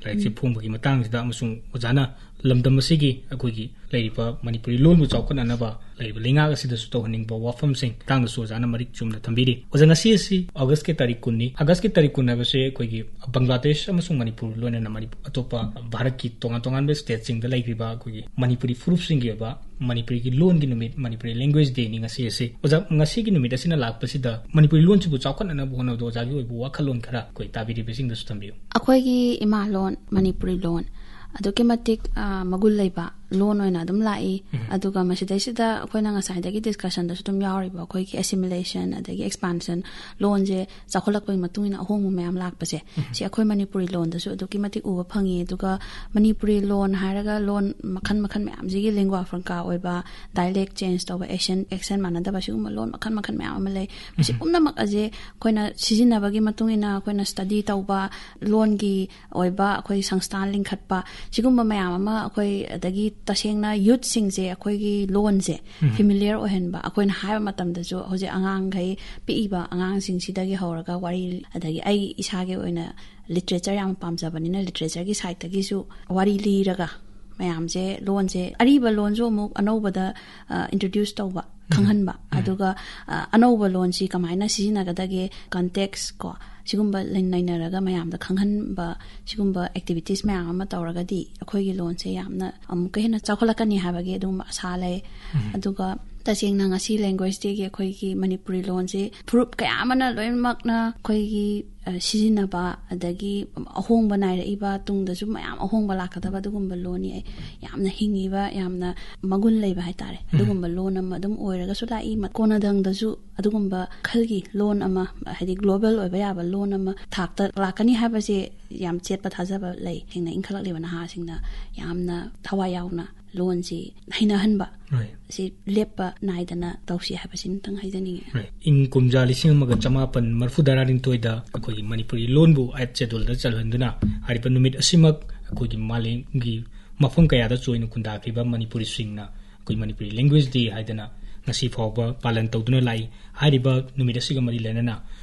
ꯂꯥꯏꯔꯤꯛꯁꯦ ꯐꯣꯡꯕꯒꯤ ꯃꯇꯥꯡꯁꯤꯗ ꯑꯃꯁꯨꯡ ꯑꯣꯖꯥꯅ ꯂꯝꯗꯝ ꯑꯁꯤꯒꯤ ꯑꯩꯈꯣꯏꯒꯤ ꯂꯩꯔꯤꯕ ꯃꯅꯤꯄꯨꯔꯤ ꯂꯣꯟꯕꯨ ꯆꯥꯎꯈꯠꯅꯅꯕ ꯂꯩꯔꯤꯕ ꯂꯩꯉꯥꯛ ꯑꯁꯤꯗꯁꯨ ꯇꯧꯍꯟꯅꯤꯡꯕ ꯋꯥꯐꯝꯁꯤꯡ ꯃꯇꯥꯡꯗꯁꯨ ꯑꯣꯖꯥꯅ ꯃꯔꯤꯛ ꯆꯨꯝꯅ ꯊꯝꯕꯤꯔꯤ꯫ ꯑꯣꯖꯥ, ꯉꯁꯤ ꯑꯁꯤ ꯑꯣꯒꯁꯀꯤ ꯇꯥꯔꯤꯛ ꯀꯨꯟꯅꯤ꯫ ꯑꯣꯒꯁꯀꯤ ꯇꯥꯔꯤꯛ ꯀꯨꯟ ꯍꯥꯏꯕꯁꯦ ꯑꯩꯈꯣꯏꯒꯤ ꯕꯪꯒ꯭ꯂꯥꯗꯦꯁ ꯑꯃꯁꯨꯡ ꯃꯅꯤꯄꯨꯔ, ꯂꯣꯏꯅꯅ ꯃꯅꯤ-, ꯑꯇꯣꯞꯄ ꯚꯥꯔꯠꯀꯤ ꯇꯣꯉꯥꯟ ꯇꯣꯉꯥꯟꯕ ꯁ꯭ꯇꯦꯠꯁꯤꯡꯗ ꯂꯩꯈ꯭ꯔꯤꯕ ꯑꯩꯈꯣꯏꯒꯤ ꯃꯅꯤꯄꯨꯔꯤ ꯐꯨꯔꯨꯞꯁꯤꯡꯒꯤ ꯑꯣꯏꯕ ꯃꯅꯤꯄꯨꯔꯤꯒꯤ ꯂꯣꯟꯒꯤ ꯅꯨꯃꯤꯠ, ꯃꯅꯤꯄꯨꯔꯤ ꯂꯦꯡꯒ꯭ꯋꯦꯖ ꯗꯦꯅꯤ ꯉꯁꯤ ꯑꯁꯤ꯫ ꯑꯣꯖꯥ, ꯉꯁꯤꯒꯤ ꯅꯨꯃꯤꯠ ꯑꯁꯤꯅ ꯂꯥꯛꯄꯁꯤꯗ ꯃꯅꯤꯄꯨꯔꯤ ꯂꯣꯟꯁꯤꯕꯨ ꯆꯥꯎꯈꯠꯅꯅꯕ ꯍꯣꯠꯅꯕꯗ ꯑꯣꯖꯥꯒꯤ ꯑꯣꯏꯕ ꯋꯥꯈꯜꯂꯣꯟ ꯈꯔ ꯑꯩꯈꯣꯏ ꯇꯥꯕꯤꯔꯤꯕꯁꯤꯡꯗꯁꯨ ꯊꯝꯕꯤꯌꯨ꯫ ꯑꯩꯈꯣꯏꯒꯤ ꯏꯃꯥ ꯂꯣꯟ, ꯃꯅꯤꯄꯨꯔꯤ ꯂꯣꯟ, ꯑꯗꯨꯛꯀꯤ ꯃꯇꯤꯛ, ꯑ, ꯃꯒꯨꯟ ꯂꯩꯕ ꯂꯣꯟ ꯑꯣꯏꯅ ꯑꯗꯨꯝ ꯂꯥꯛꯏ꯫ ꯎꯝ꯫ ꯑꯗꯨꯒ ꯃꯁꯤꯗꯩꯁꯤꯗ ꯑꯩꯈꯣꯏꯅ ꯉꯁꯥꯏꯗꯒꯤ ꯗꯤꯁꯀꯁꯟꯗꯁꯨ ꯑꯗꯨꯝ ꯌꯥꯎꯔꯤꯕ ꯑꯩꯈꯣꯏꯒꯤ ꯑꯦꯁꯤꯃꯤꯂꯦꯁꯟ ꯑꯗꯒꯤ ꯑꯦꯛꯁꯄꯥꯟꯁꯟ, ꯂꯣꯟꯁꯦ ꯆꯥꯎꯈꯠꯂꯛꯄꯒꯤ ꯃꯇꯨꯡ ꯏꯟꯅ ꯑꯍꯣꯡꯕ ꯃꯌꯥꯝ ꯂꯥꯛꯄꯁꯦ, ꯎꯝ꯫ ꯁꯤ ꯑꯩꯈꯣꯏ ꯃꯅꯤꯄꯨꯔꯤ ꯂꯣꯟꯗꯁꯨ ꯑꯗꯨꯛꯀꯤ ꯃꯇꯤꯛ ꯎꯕ ꯐꯪꯉꯤ꯫ ꯑꯗꯨꯒ ꯃꯅꯤꯄꯨꯔꯤ ꯂꯣꯟ ꯍꯥꯏꯔꯒ ꯂꯣꯟ ꯃꯈꯜ ꯃꯈꯜ ꯃꯌꯥꯝꯁꯤꯒꯤ ꯂꯤꯡꯒ꯭ꯋꯥ ꯐ꯭ꯔꯥꯡꯀꯥ ꯑꯣꯏꯕ, ꯗꯥꯏꯂꯦꯛ ꯆꯦꯟꯖ ꯇꯧꯕ, ꯑꯦꯛꯁꯦꯟ, ꯑꯦꯛꯁꯦꯟ ꯃꯥꯟꯅꯗꯕ, ꯁꯤꯒꯨꯝꯕ ꯂꯣꯟ ꯃꯈꯜ ꯃꯈꯜ ꯃꯌꯥꯝ ꯑꯃ ꯂꯩ꯫ ꯃꯁꯤ ꯎꯝ꯫ ꯄꯨꯝꯅꯃꯛ ꯑꯁꯦ ꯑꯩꯈꯣꯏꯅ ꯁꯤꯖꯤꯟꯅꯕꯒꯤ ꯃꯇꯨꯡ ꯏꯟꯅ ꯑꯩꯈꯣꯏꯅ ꯁ꯭ꯇꯗꯤ ꯇꯧꯕ, ꯂꯣꯟꯒꯤ ꯑꯣꯏꯕ ꯑꯩꯈꯣꯏ ꯁꯪꯁꯊꯥꯟ ꯂꯤꯡꯈꯠꯄ, ꯁꯤꯒꯨꯝꯕ ꯃꯌꯥꯝ ꯑꯃ ꯑꯩꯈꯣꯏ, ꯑꯗꯒꯤ ꯇꯁꯦꯡꯅ ꯌꯨꯠꯁꯤꯡꯁꯦ ꯑꯩꯈꯣꯏꯒꯤ ꯂꯣꯟꯁꯦ ꯎꯝ꯫ ꯐꯦꯃꯤꯂꯤꯌꯔ ꯑꯣꯏꯍꯟꯕ, ꯑꯩꯈꯣꯏꯅ ꯍꯥꯏꯕ ꯃꯇꯝꯗꯁꯨ ꯍꯧꯖꯤꯛ ꯑꯉꯥꯡꯈꯩ, ꯄꯤꯛꯏꯕ ꯑꯉꯥꯡꯁꯤꯡꯁꯤꯗꯒꯤ ꯍꯧꯔꯒ ꯋꯥꯔꯤ, ꯑꯗꯒꯤ ꯑꯩ ꯏꯁꯥꯒꯤ ꯑꯣꯏꯅ ꯂꯤꯇꯔꯦꯆꯔ ꯌꯥꯝ ꯄꯥꯝꯖꯕꯅꯤꯅ ꯂꯤꯇꯔꯦꯆꯔꯒꯤ ꯁꯥꯏꯠꯇꯒꯤꯁꯨ ꯋꯥꯔꯤ ꯂꯤꯔꯒ ꯃꯌꯥꯝꯁꯦ, ꯂꯣꯟꯁꯦ, ꯑꯔꯤꯕ ꯂꯣꯟꯁꯨ ꯑꯃꯨꯛ ꯑꯅꯧꯕꯗ, ꯑ, ꯏꯟꯇ꯭ꯔꯣꯗ꯭ꯌꯨꯁ ꯇꯧꯕ, ꯎꯝ꯫ ꯈꯪꯍꯟꯕ, ꯎꯝ꯫ ꯑꯗꯨꯒ, ꯑ, ꯑꯅꯧꯕ ꯂꯣꯟꯁꯤ ꯀꯃꯥꯏꯅ ꯁꯤꯖꯤꯟꯅꯒꯗꯒꯦ, ꯀꯟꯇꯦꯛꯁ ꯀꯣ, ꯁꯤꯒꯨꯝꯕ ꯂꯩ-, ꯅꯩꯅꯔꯒ ꯃꯌꯥꯝꯗ ꯈꯪꯍꯟꯕ, ꯁꯤꯒꯨꯝꯕ ꯑꯦꯛꯇꯤꯚꯤꯇꯤꯁ ꯃꯌꯥꯝ ꯑꯃ ꯇꯧꯔꯒꯗꯤ ꯑꯩꯈꯣꯏꯒꯤ ꯂꯣꯟꯁꯦ ꯌꯥꯝꯅ ꯑꯃꯨꯛꯀ ꯍꯦꯟꯅ ꯆꯥꯎꯈꯠꯂꯛꯀꯅꯤ ꯍꯥꯏꯕꯒꯤ ꯑꯗꯨꯒꯨꯝꯕ ꯑꯁꯥ ꯂꯩ꯫ ꯎꯝ꯫ ꯑꯗꯨꯒ ꯇꯁꯦꯡꯅ ꯉꯁꯤ ꯂꯦꯡꯒ꯭ꯋꯦꯖ ꯗꯦꯒꯤ ꯑꯩꯈꯣꯏꯒꯤ ꯃꯅꯤꯄꯨꯔꯤ ꯂꯣꯟꯁꯦ ꯐꯨꯔꯨꯞ ꯀꯌꯥ ꯑꯃꯅ ꯂꯣꯏꯅꯃꯛꯅ ꯑꯩꯈꯣꯏꯒꯤ, ꯑ, ꯁꯤꯖꯤꯟꯅꯕ, ꯑꯗꯒꯤ ꯑꯍꯣꯡꯕ ꯅꯥꯏꯔꯛꯏꯕ, ꯇꯨꯡꯗꯁꯨ ꯃꯌꯥꯝ ꯑꯍꯣꯡꯕ ꯂꯥꯛꯀꯗꯕ ꯑꯗꯨꯒꯨꯝꯕ ꯂꯣꯟꯅꯤ꯫ ꯑꯩ ꯌꯥꯝꯅ ꯍꯤꯡꯉꯤꯕ, ꯌꯥꯝꯅ ꯃꯒꯨꯟ ꯂꯩꯕ ꯍꯥꯏꯇꯥꯔꯦ, ꯎꯝ꯫ ꯑꯗꯨꯒꯨꯝꯕ ꯂꯣꯟ ꯑꯃ ꯑꯗꯨꯝ ꯑꯣꯏꯔꯒꯁꯨ ꯂꯥꯛꯏ꯫ ꯃ-, ꯀꯣꯟꯅꯊꯪꯗꯁꯨ ꯑꯗꯨꯒꯨꯝꯕ ꯃꯈꯜꯒꯤ ꯂꯣꯟ ꯑꯃ, ꯍꯥꯏꯗꯤ ꯒ꯭ꯂꯣꯕꯦꯜ ꯑꯣꯏꯕ ꯌꯥꯕ ꯂꯣꯟ ꯑꯃ ꯊꯥꯛꯇ ꯂꯥꯛꯀꯅꯤ ꯍꯥꯏꯕꯁꯦ ꯌꯥꯝ ꯆꯦꯠꯄ ꯊꯥꯖꯕ ꯂꯩ꯫ ꯊꯦꯡꯅ ꯏꯟꯈꯠꯂꯛꯂꯤꯕ ꯅꯍꯥꯁꯤꯡꯅ ꯌꯥꯝꯅ ꯊꯋꯥꯏ ꯌꯥꯎꯅ ꯂꯣꯟꯁꯤ ꯍꯩꯅꯍꯟꯕ, ꯍꯣꯏ꯫ ꯁꯤ ꯂꯦꯞꯄ ꯅꯥꯏꯗꯅ ꯇꯧꯁꯤ ꯍꯥꯏꯕꯁꯤꯃꯇꯪ ꯍꯥꯏꯖꯅꯤꯡꯉꯤ꯫ ꯍꯣꯏ꯫ ꯏꯪ ꯀꯨꯝꯖꯥ ꯂꯤꯁꯤꯡ ꯑꯃꯒ ꯆꯃꯥꯄꯟ ꯃꯔꯤꯐꯨ ꯇꯔꯥꯅꯤꯊꯣꯏꯗ ꯑꯩꯈꯣꯏꯒꯤ ꯃꯅꯤꯄꯨꯔꯤ ꯂꯣꯟꯕꯨ ꯑꯥꯏꯠ ꯁꯦꯗꯨꯜꯗ ꯆꯜꯍꯟꯗꯨꯅ ꯍꯥꯏꯔꯤꯕ ꯅꯨꯃꯤꯠ ꯑꯁꯤꯃꯛ ꯑꯩꯈꯣꯏꯒꯤ ꯃꯥꯂꯦꯝꯒꯤ ꯃꯐꯝ ꯀꯌꯥꯗ ꯆꯣꯏꯅ ꯈꯨꯟꯗꯥꯈ꯭ꯔꯤꯕ ꯃꯅꯤꯄꯨꯔꯤꯁꯤꯡꯅ ꯑꯩꯈꯣꯏ ꯃꯅꯤꯄꯨꯔꯤ ꯂꯦꯡꯒ꯭ꯋꯦꯖ ꯗꯦ ꯍꯥꯏꯗꯅ ꯉꯁꯤ ꯐꯥꯎꯕ ꯄꯥꯂꯟ ꯇꯧꯗꯨꯅ ꯂꯥꯛꯏ꯫ ꯍꯥꯏꯔꯤꯕ ꯅꯨꯃꯤꯠ ꯑꯁꯤꯒ ꯃꯔꯤ ꯂꯩꯅꯅ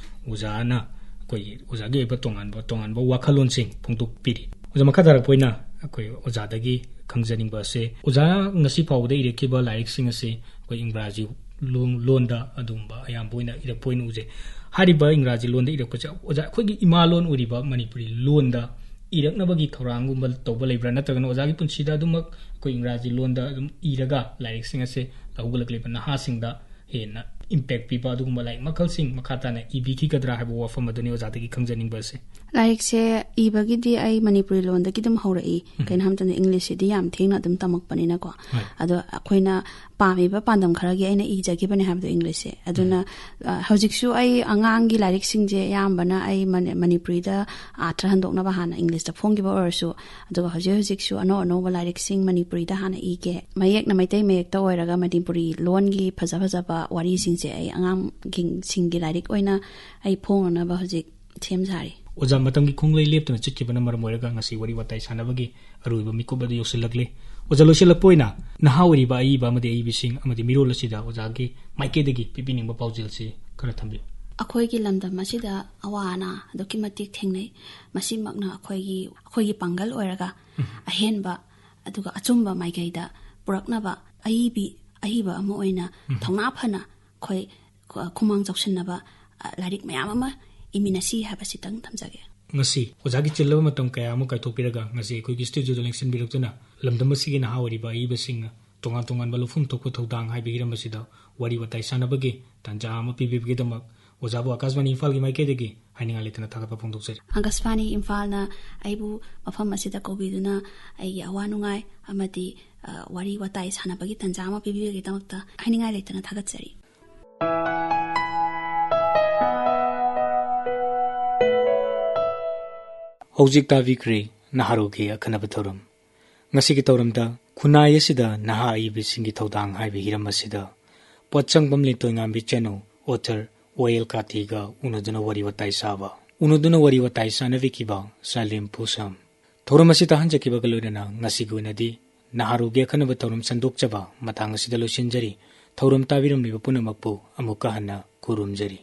ꯑꯣꯖꯥꯅ ꯑꯩꯈꯣꯏꯒꯤ ꯑꯣꯖꯥꯒꯤ ꯑꯣꯏꯕ ꯇꯣꯉꯥꯟꯕ ꯇꯣꯉꯥꯟꯕ ꯋꯥꯈꯜꯂꯣꯟꯁꯤꯡ ꯐꯣꯡꯗꯣꯛꯄꯤꯔꯤ꯫ ꯑꯣꯖꯥ, ꯃꯈꯥ ꯇꯥꯔꯛꯄ ꯑꯣꯏꯅ ꯑꯩꯈꯣꯏ ꯑꯣꯖꯥꯗꯒꯤ ꯈꯪꯖꯅꯤꯡꯕ ꯑꯁꯦ, ꯑꯣꯖꯥ ꯉꯁꯤ ꯐꯥꯎꯕꯗ ꯏꯔꯛꯈꯤꯕ ꯂꯥꯏꯔꯤꯛꯁꯤꯡ ꯑꯁꯤ ꯑꯩꯈꯣꯏ ꯏꯪꯒ꯭ꯔꯥꯖꯤ ꯂꯣꯟ, ꯂꯣꯟꯗ ꯑꯗꯨꯒꯨꯝꯕ ꯑꯌꯥꯝꯕ ꯑꯣꯏꯅ ꯏꯔꯛꯄ ꯑꯣꯏꯅ ꯎꯖꯩ꯫ ꯍꯥꯏꯔꯤꯕ ꯏꯪꯒ꯭ꯔꯥꯖꯤ ꯂꯣꯟꯗ ꯏꯔꯛꯄꯁꯦ ꯑꯣꯖꯥ ꯑꯩꯈꯣꯏꯒꯤ ꯏꯃꯥ ꯂꯣꯟ ꯑꯣꯏꯔꯤꯕ ꯃꯅꯤꯄꯨꯔꯤ ꯂꯣꯟꯗ ꯏꯔꯛꯅꯕꯒꯤ ꯊꯧꯔꯥꯡꯒꯨꯝꯕ ꯇꯧꯕ ꯂꯩꯕ꯭ꯔꯥ? ꯅꯠꯇ꯭ꯔꯒꯅ ꯑꯣꯖꯥꯒꯤ ꯄꯨꯟꯁꯤꯗ ꯑꯗꯨꯃꯛ ꯑꯩꯈꯣꯏ ꯏꯪꯒ꯭ꯔꯥꯖꯤ ꯂꯣꯟꯗ ꯑꯗꯨꯝ ꯏꯔꯒ ꯂꯥꯏꯔꯤꯛꯁꯤꯡ ꯑꯁꯦ ꯍꯧꯒꯠꯂꯛꯂꯤꯕ ꯅꯍꯥꯁꯤꯡꯗ ꯍꯦꯟꯅ impact ꯄꯤꯕ ꯑꯗꯨꯒꯨꯝꯕ ꯂꯥꯏꯔꯤꯛ ꯃꯈꯜꯁꯤꯡ ꯃꯈꯥ ꯇꯥꯅ ꯏꯕꯤꯈꯤꯒꯗ꯭ꯔꯥ ꯍꯥꯏꯕ ꯋꯥꯐꯝ ꯑꯗꯨꯅꯤ ꯑꯣꯖꯥꯗꯒꯤ ꯈꯪꯖꯅꯤꯡꯕ ꯑꯁꯦ꯫ ꯂꯥꯏꯔꯤꯛꯁꯦ ꯏꯕꯒꯤꯗꯤ ꯑꯩ ꯃꯅꯤꯄꯨꯔꯤ ꯂꯣꯟꯗꯒꯤ ꯑꯗꯨꯝ ꯍꯧꯔꯛꯏ꯫ ꯎꯝ꯫ ꯀꯩꯅꯣ ꯍꯥꯏꯕ ꯃꯇꯝꯗ ꯏꯪꯂꯤꯁꯁꯤꯗꯤ ꯌꯥꯝ ꯊꯦꯡꯅ ꯑꯗꯨꯝ ꯇꯝꯃꯛꯄꯅꯤꯅꯀꯣ꯫ ꯍꯣꯏ꯫ ꯑꯗꯣ ꯑꯩꯈꯣꯏꯅ ꯄꯥꯝꯃꯤꯕ ꯄꯥꯟꯗꯝ ꯈꯔꯒꯤ ꯑꯩꯅ ꯏꯖꯈꯤꯕꯅꯦ ꯍꯥꯏꯕꯗꯣ ꯏꯪꯂꯤꯁꯁꯦ꯫ ꯑꯗꯨꯅ, ꯎꯝ꯫ ꯑ, ꯍꯧꯖꯤꯛꯁꯨ ꯑꯩ ꯑꯉꯥꯡꯒꯤ ꯂꯥꯏꯔꯤꯛꯁꯤꯡꯁꯦ ꯑꯌꯥꯝꯕꯅ ꯑꯩ ꯃꯅꯤ-, ꯃꯅꯤꯄꯨꯔꯤꯗ ꯑꯥꯔꯊ ꯍꯟꯗꯣꯛꯅꯕ ꯍꯥꯟꯅ ꯏꯪꯂꯤꯁꯇ ꯐꯣꯡꯈꯤꯕ ꯑꯣꯏꯔꯁꯨ, ꯑꯗꯨꯒ ꯍꯧꯖꯤꯛ ꯍꯧꯖꯤꯛꯁꯨ ꯑꯅꯧ ꯑꯅꯧꯕ ꯂꯥꯏꯔꯤꯛꯁꯤꯡ ꯃꯅꯤꯄꯨꯔꯤꯗ ꯍꯥꯟꯅ ꯏꯒꯦ꯫ ꯃꯌꯦꯛꯅ ꯃꯩꯇꯩ ꯃꯌꯦꯛꯇ ꯑꯣꯏꯔꯒ ꯃꯅꯤꯄꯨꯔꯤ ꯂꯣꯟꯒꯤ ꯐꯖ ꯐꯖꯕ ꯋꯥꯔꯤꯁꯤꯡꯁꯦ ꯑꯩ ꯑꯉꯥꯡꯁꯤꯡꯒꯤ ꯂꯥꯏꯔꯤꯛ ꯑꯣꯏꯅ ꯑꯩ ꯐꯣꯡꯅꯅꯕ ꯍꯧꯖꯤꯛ ꯁꯦꯝ ꯁꯥꯔꯤ꯫ ꯑꯣꯖꯥ, ꯃꯇꯝꯒꯤ ꯈꯣꯡꯂꯩ ꯂꯦꯞꯇꯅ ꯆꯠꯈꯤꯕꯅ ꯃꯔꯝ ꯑꯣꯏꯔꯒ ꯉꯁꯤ ꯋꯥꯔꯤ ꯋꯥꯇꯥꯏ ꯁꯥꯟꯅꯕꯒꯤ ꯑꯔꯣꯏꯕ ꯃꯤꯀꯨꯞ ꯑꯗꯨ ꯌꯧꯁꯤꯜꯂꯛꯂꯦ꯫ ꯑꯣꯖꯥ, ꯂꯣꯏꯁꯤꯜꯂꯛꯄ ꯑꯣꯏꯅ ꯅꯍꯥ ꯑꯣꯏꯔꯤꯕ ꯑꯏꯕ ꯑꯃꯗꯤ ꯑꯏꯕꯤꯁꯤꯡ ꯑꯃꯗꯤ ꯃꯤꯔꯣꯜ ꯑꯁꯤꯗ ꯑꯣꯖꯥꯒꯤ ꯃꯥꯏꯀꯩꯗꯒꯤ ꯄꯤꯕꯤꯅꯤꯡꯕ ꯄꯥꯎꯖꯦꯜꯁꯤ ꯈꯔ ꯊꯝꯕꯤꯌꯨ꯫ ꯑꯩꯈꯣꯏꯒꯤ ꯂꯝꯗꯝ ꯑꯁꯤꯗ ꯑꯋꯥ ꯑꯅꯥ ꯑꯗꯨꯛꯀꯤ ꯃꯇꯤꯛ ꯊꯦꯡꯅꯩ꯫ ꯃꯁꯤꯃꯛꯅ ꯑꯩꯈꯣꯏꯒꯤ, ꯑꯩꯈꯣꯏꯒꯤ ꯄꯥꯡꯒꯜ ꯑꯣꯏꯔꯒ ꯎꯝ꯫ ꯑꯍꯦꯟꯕ ꯑꯗꯨꯒ ꯑꯆꯨꯝꯕ ꯃꯥꯏꯀꯩꯗ ꯄꯨꯔꯛꯅꯕ ꯑꯏꯕꯤ, ꯑꯏꯕ ꯑꯃ ꯑꯣꯏꯅ ꯎꯝ꯫ ꯊꯧꯅꯥ ꯐꯅ ꯑꯩꯈꯣꯏ ꯈꯨ-, ꯈꯨꯃꯥꯡ ꯆꯥꯎꯁꯤꯟꯅꯕ, ꯑ, ꯂꯥꯏꯔꯤꯛ ꯃꯌꯥꯝ ꯑꯃ ꯏꯃꯤꯟꯅꯁꯤ ꯍꯥꯏꯕꯁꯤꯇꯪ ꯊꯝꯖꯒꯦ꯫ ꯉꯁꯤ ꯑꯣꯖꯥꯒꯤ ꯆꯤꯜꯂꯕ ꯃꯇꯝ ꯀꯌꯥ ꯑꯃ ꯀꯥꯏꯊꯣꯛꯄꯤꯔꯒ ꯉꯁꯤ ꯑꯩꯈꯣꯏꯒꯤ ꯁ꯭ꯇꯨꯗꯤꯑꯣꯗ ꯂꯦꯡꯁꯤꯟꯕꯤꯔꯛꯇꯨꯅ ꯂꯝꯗꯝ ꯑꯁꯤꯒꯤ ꯅꯍꯥ ꯑꯣꯏꯔꯤꯕ ꯑꯏꯕꯁꯤꯡꯅ ꯇꯣꯉꯥꯟ ꯇꯣꯉꯥꯟꯕ ꯂꯧꯐꯝ ꯊꯣꯛꯄ ꯊꯧꯗꯥꯡ ꯍꯥꯏꯕ ꯍꯤꯔꯝ ꯑꯁꯤꯗ ꯋꯥꯔꯤ ꯋꯥꯇꯥꯏ ꯁꯥꯟꯅꯕꯒꯤ ꯇꯥꯟꯖꯥ ꯑꯃ ꯄꯤꯕꯤꯕꯒꯤꯗꯃꯛ ꯑꯣꯖꯥꯕꯨ ꯑꯀꯥꯁꯕꯥꯅꯤ ꯏꯝꯐꯥꯜꯒꯤ ꯃꯥꯏꯀꯩꯗꯒꯤ ꯍꯥꯏꯅꯤꯡꯉꯥꯏ ꯂꯩꯇꯅ ꯊꯥꯒꯠꯄ ꯐꯣꯡꯗꯣꯛꯆꯔꯤ꯫ ꯑꯀꯥꯁꯕꯥꯅꯤ ꯏꯝꯐꯥꯜꯅ ꯑꯩꯕꯨ ꯃꯐꯝ ꯑꯁꯤꯗ ꯀꯧꯕꯤꯗꯨꯅ ꯑꯩꯒꯤ ꯑꯋꯥ ꯅꯨꯡꯉꯥꯏ ꯑꯃꯗꯤ, ꯑ, ꯋꯥꯔꯤ ꯋꯥꯇꯥꯏ ꯁꯥꯟꯅꯕꯒꯤ ꯇꯥꯟꯖꯥ ꯑꯃ ꯄꯤꯕꯤꯕꯒꯤꯗꯃꯛꯇ ꯍꯥꯏꯅꯤꯡꯉꯥꯏ ꯂꯩꯇꯅ ꯊꯥꯒꯠꯆꯔꯤ꯫ ꯍꯧꯖꯤꯛ ꯇꯥꯕꯤꯈ꯭ꯔꯦ ꯅꯍꯥꯔꯣꯜꯒꯤ ꯑꯈꯟꯅꯕ ꯊꯧꯔꯝ꯫ ꯉꯁꯤꯒꯤ ꯊꯧꯔꯝꯗ ꯈꯨꯟꯅꯥꯏ ꯑꯁꯤꯗ ꯅꯍꯥ ꯑꯏꯕꯁꯤꯡꯒꯤ ꯊꯧꯗꯥꯡ ꯍꯥꯏꯕ ꯍꯤꯔꯝ ꯑꯁꯤꯗ ꯄꯣꯠꯁꯪꯕꯝ ꯂꯤꯟꯇꯣꯏꯉꯥꯝꯕꯤ ꯆꯅꯨ, author ꯋꯥꯌꯦꯜ ꯀꯥꯇꯤꯒ ꯎꯅꯗꯨꯅ ꯋꯥꯔꯤ ꯋꯥꯇꯥꯏ ꯁꯥꯕ꯫ ꯎꯅꯗꯨꯅ ꯋꯥꯔꯤ ꯋꯥꯇꯥꯏ ꯁꯥꯟꯅꯕꯤꯈꯤꯕ ꯁꯂꯤꯝ ꯄꯨꯁꯝ꯫ ꯊꯧꯔꯝ ꯑꯁꯤ ꯇꯥꯍꯟꯖꯈꯤꯕꯒ ꯂꯣꯏꯅꯅ ꯉꯁꯤꯒꯤ ꯑꯣꯏꯅꯗꯤ ꯅꯍꯥꯔꯣꯜꯒꯤ ꯑꯈꯟꯅꯕ ꯊꯧꯔꯝ ꯁꯟꯗꯣꯛꯆꯕ ꯃꯇꯥꯡ ꯑꯁꯤꯗ ꯂꯣꯏꯁꯤꯟꯖꯔꯤ꯫ ꯊꯧꯔꯝ ꯇꯥꯕꯤꯔꯝꯂꯤꯕ ꯄꯨꯝꯅꯃꯛꯄꯨ ꯑꯃꯨꯛꯀ ꯍꯟꯅ ꯈꯨꯔꯨꯝꯖꯔꯤ꯫